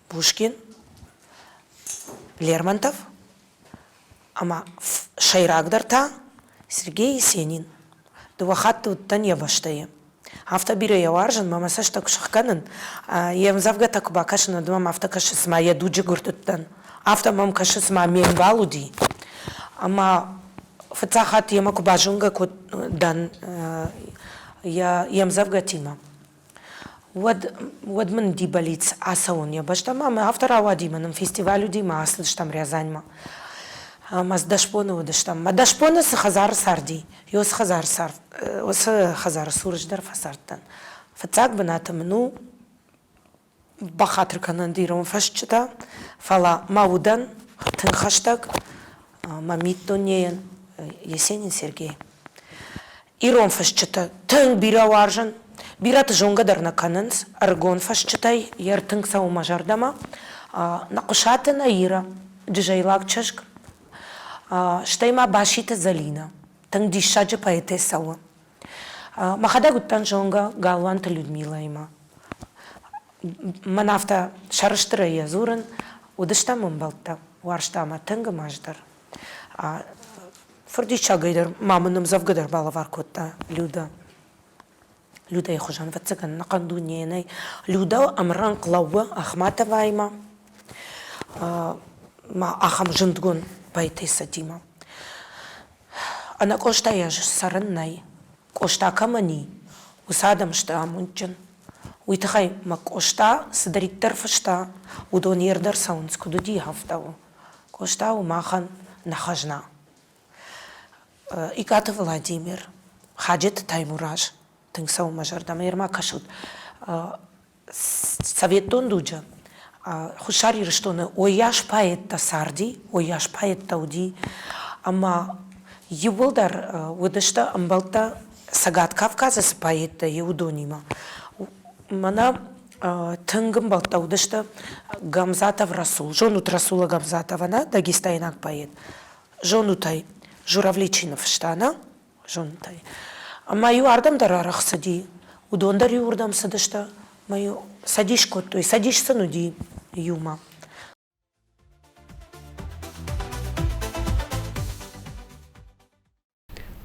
Пушкин, Лермонтов ӕмӕ сӕйрагдӕр та Сергей Есенин. Дыууӕ хатты уыдтӕн йӕ бӕстӕйы. Афтӕ бирӕ йӕ уарзын, мӕ мӕ цӕстӕг сыхгӕнын. Йе мдзӕвгӕтӕ куы бакӕсын, уӕд мӕм афтӕ кӕсы, цыма йӕ дуджы гуырд уыдтӕн. Афтӕ мӕм кӕсы, цыма ме мбал уыди. Ӕмӕ фыццаг хатт йемӕ куы базонгӕ дӕн йе мдзӕвгӕтимӕ, уӕд, уӕд мын уыди бӕллиц ацӕуын йӕ бӕстӕмӕ ӕмӕ афтӕ рауади, мӕ нын фестиваль уыди ӕмӕ ацыдыстӕм Рязаньмӕ. Ӕмӕ дӕс боны уыдыстӕм. Мӕ 10 боны цы хӕдзары царди, уыцы хӕдзары цард, уыцы хӕдзары цур ӕз дӕр фӕцардтӕн. Фыццаг бынаты мын у бахатыр кӕнӕнт ирон фӕсчъытӕ, фӕлӕ мӕ удӕн тынг хӕстӕг мӕ миддунейӕн Есенин Сергей. Ирон фысджытӕ тынг бирӕ уарзын, бирӕты зонгӕ дӕр нӕ кӕнынц ӕрыгон фысджытӕй, йе ртынг цӕуы мӕ зӕрдӕмӕ. Нӕхъуысаты Наира, джызӕйлаг чызг, стӕй ма Баситы Зӕлинӕ, тынг диссаджы поэтессӕ у. Мӕхӕдӕг уыдтӕн зонгӕ Галуанты Людмилӕимӕ. Мӕн афтӕ сӕрыстырӕй йӕ дзурын, уыдыстӕм ӕмбӕлттӕ, уарзта мӕ тынг ӕмӕ ӕз дӕр. Фырдиссагӕй дӕр ма мын ӕмдзӕвгӕ дӕр балӕвар кодта Людӕ. Людӕйы хуызӕн, ӕвӕццӕгӕн, ӕнӕхъӕн дунейы нӕй. Людӕ ӕмрӕнхъ лӕууы Ахматоваимӕ, ма ахӕм зындгонд поэтессӕтимӕ. Ӕнӕ Къостайӕ цӕрын нӕй. Къоста кӕмӕн и, уыцы адӕм сты амондджын. Уый тыххӕй мӕ Къоста цыдӕриддӕр фыста, уыдон йе рдӕр цӕуынц, куыд уыди, афтӕ у. Къоста у махӕн нӕ хӕзна. Икъаты Владимир, Хаджеты Таймураз тынг цӕуы мӕ зӕрдӕмӕ. Ӕрма кӕсут, Советон дуджы Хуссар Ирыстоны уыйас поэттӕ царди, уыйас поэттӕ уыди, ӕмӕ иууылдӕр уыдысты ӕмбӕлттӕ Цӕгат Кавказы цы поэттӕ и, уыдонимӕ. Мӕнӕ тынг ӕмбӕлттӕ уыдысты Гамзатов Расул. Зонут Расула Гамзатова, нӕ? Дагестайнаг поэт. Зонут ӕй, Журавли чи ныффыста, нӕ? Зонут ӕй. Ӕмӕ-иу ардӕм дӕр арӕх цыди. Уыдон дӕр иуырдӕм цыдысты. Ӕмӕ-иу цӕдис кодтой. Цӕдис сын уыди иумӕ.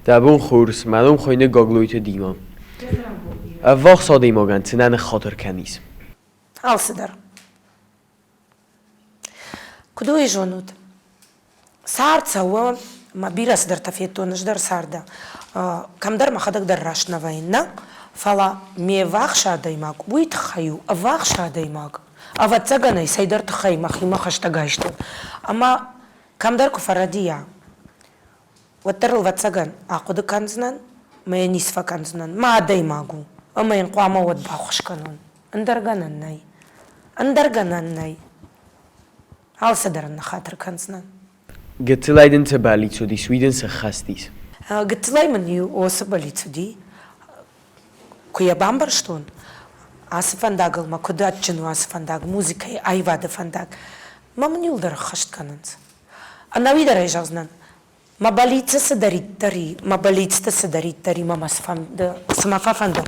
Дӕ бон хорз, мӕ ном хуыйны Гаглойты Дима. Ӕввахс адӕймагӕн цы нӕ ныххатыр кӕнис? Алцыдӕр. Куыд уый зонут? Цард цӕуы, мӕ бирӕ цыдӕртӕ федтон ӕз дӕр царды. Кӕмдӕр мӕхӕдӕг дӕр раст нӕ вӕййын, нӕ? Фӕлӕ ме ввахс адӕймаг уый тыххӕй у ӕввахс адӕймаг. Ӕвӕццӕгӕн ӕй цӕйдӕр тыххӕй мӕхимӕ хӕстӕг айстон. Ӕмӕ кӕмдӕр куы фӕрӕдийа, уӕддӕр ыл, ӕвӕццӕгӕн, ахъуыды кӕндзынӕн ӕмӕ йӕ ницы фӕкӕндзынӕн. Мӕ адӕймаг у, ӕмӕ йын хъуамӕ уӕд баххуыс кӕнон. Ӕндӕр гӕнӕн нӕй. Ӕндӕр гӕнӕн нӕй. Алцыдӕр ын ныххатыр кӕндзынӕн. Гыццылӕй дын цы бӕллиц уыдис, уый дын сӕххӕст ис? Гыццылӕй мын иу уыцы бӕллиц уыди. Куы йӕ бамбӕрстон, ацы фӕндагыл мӕ куыд адджын у ацы фӕндаг, музыкӕйы аивады фӕндаг, мӕ мын иуылдӕр ӕххӕст кӕнынц. Ӕнӕуи дӕр ӕй зӕгъдзынӕн, мӕ бӕллицы цыдӕриддӕр и, мӕ бӕллицты цыдӕриддӕр и, мӕ мӕ цыфӕнды, цы мӕ фӕфӕнды,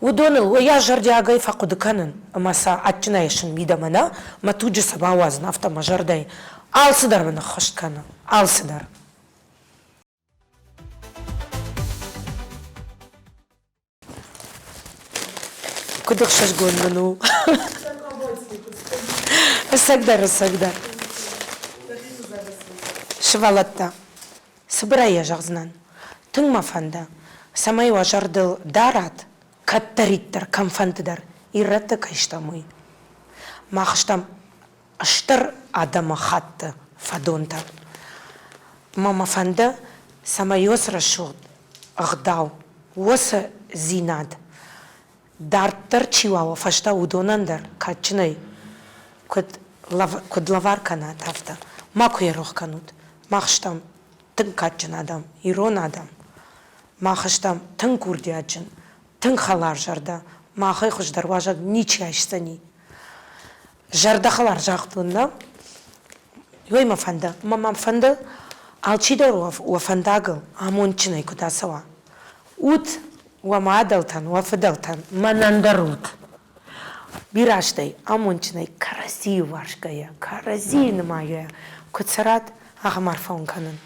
уыдоныл уыйас зӕрдиагӕй фӕхъуыды кӕнын ӕмӕ сӕ адджынӕй исын мидӕмӕ нӕ, мӕ туджы сӕ бауадзын, афтӕ мӕ зӕрдӕйы. Алцыдӕр мын ӕххӕст кӕны, алцыдӕр. Куыд ӕхсызгон мын у. Ӕцӕгдӕр, ӕцӕгдӕр. Сывӕллӕттӕ, цыбырӕй йӕ зӕгъдзынӕн. Тынг мӕ фӕнды, цӕмӕй уӕ зӕрдыл дарат, кӕддӕриддӕр, кӕмфӕнды дӕр ирӕттӕ кӕй стӕм, уый. Мах стӕм стыр адӕмыхатты фӕдонтӕ. Мӕ мӕ фӕнды, цӕмӕй уыцы рӕсугъд ӕгъдау, уыцы дзинад дарддӕр чи уа уӕ фӕстӕ, уыдонӕн дӕр кадджынӕй куыд, куыд лӕвар кӕнат, афтӕ. Макуы йӕ рох кӕнут. Мах стӕм тынг кадджын адӕм, ирон адӕм. Мах стӕм тынг курдиатджын. Тынг хӕларзӕрдӕ, махӕй хуыздӕр уазӕг ничи айсдзӕни. Зӕрдӕхӕлар загътон, нӕ? Уый мӕ фӕнды. Мӕ мӕм фӕнды, алчидӕр уӕ фӕндагыл амондджынӕй куыд ацӕуа. Ут уӕ мадӕлтӕн, уӕ фыдӕлтӕн, мӕнӕн дӕр ут. Бирӕ азтӕй амондджынӕй кӕрӕдзийы уарзгӕйӕ, кӕрӕдзийы нымайгӕйӕ куы цӕрат, ахӕм арфӕ уын кӕнын.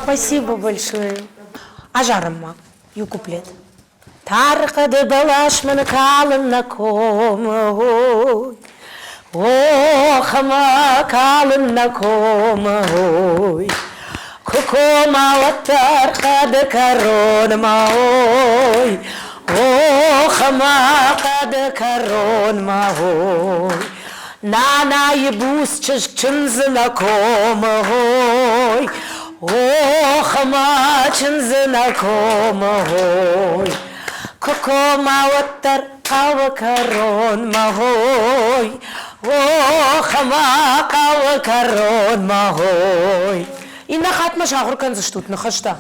Спасибо большое. Азарӕм ма иу куплет. Тар хъӕды бӕлас мын калын нӕ комы, ой. Ох, ӕмӕ калын нӕ комы, ой. Куы кома уӕддӕр хъӕды кӕронмӕ, ой. Ох, ӕмӕ хъӕды кӕронмӕ, ой. Нанайы буц чызг чындзы нӕ комы, ой. Ох, ӕмӕ чындзы нӕ комы, ой. Куы кома уӕддӕр хъӕуы кӕронмӕ, ой. Ох, ӕмӕ хъӕуы кӕронмӕ, ой. Иннӕ хатт мӕ сахуыр кӕндзыстут ныхӕстӕ.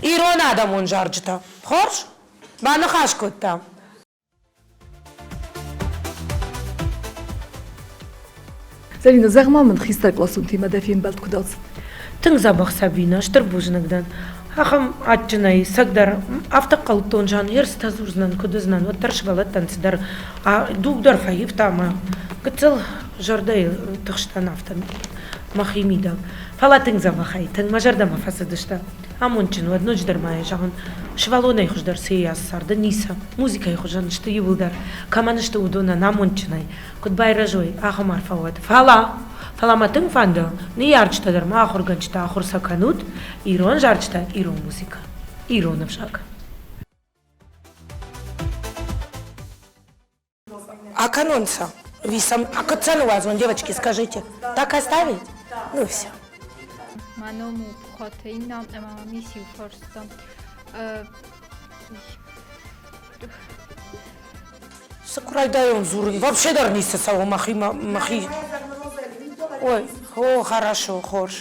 Ирон адӕмон зарджытӕ. Хорз? Баныхас кодтам. Зӕлинӕ, зӕгъ-ма мын, хистӕркъласонтимӕ дӕ фембӕлд куыд ацыд? Тынг дзӕбӕх Сабинӕ, стыр бузныг дӕн. Ахӕм адджынӕй, цӕгдӕр, афтӕ хъӕлдтон, зан, ерыстӕ дзурдзынӕн, куыд уыдзынӕн, уӕддӕр сывӕллӕттӕн цыдӕр дуг дӕр фӕивта ӕмӕ гыццыл зӕрдӕйы тыхстӕн афтӕ мӕхи мидӕг. Фӕлӕ тынг дзӕбӕхӕй, тынг мӕ зӕрдӕмӕ фӕцыдысты. Амондджын уӕд ноджыдӕр ма йӕ зӕгъын, сывӕллонӕй хуыздӕр цы йӕ царды ницы. Музыкӕйы хуызӕн сты иууылдӕр. Кӕмӕн сты, уыдонӕн амондджынӕй куыд байрӕзой, ахӕм арфӕ уӕд. Фӕлӕ, фӕлӕ мӕ тынг фӕнды, ныййарджытӕ дӕр ма ахуыргӕнджытӕ ахуыр сӕ кӕнут ирон зарджытӕ, ирон музыкӕ, ирон ӕвзаг. Акӕнон сӕ? Висам, а куыд сӕ ныуадзон, девочки, скажите? Так оставить? Ну все. Мӕ ном у Пухаты Инна ӕмӕ мӕм ис иу фарста. Цы куы райдайон дзурын, вообще дӕр ницы цӕуы мӕхи мӕхи. Ой, о, хорошо, хорз.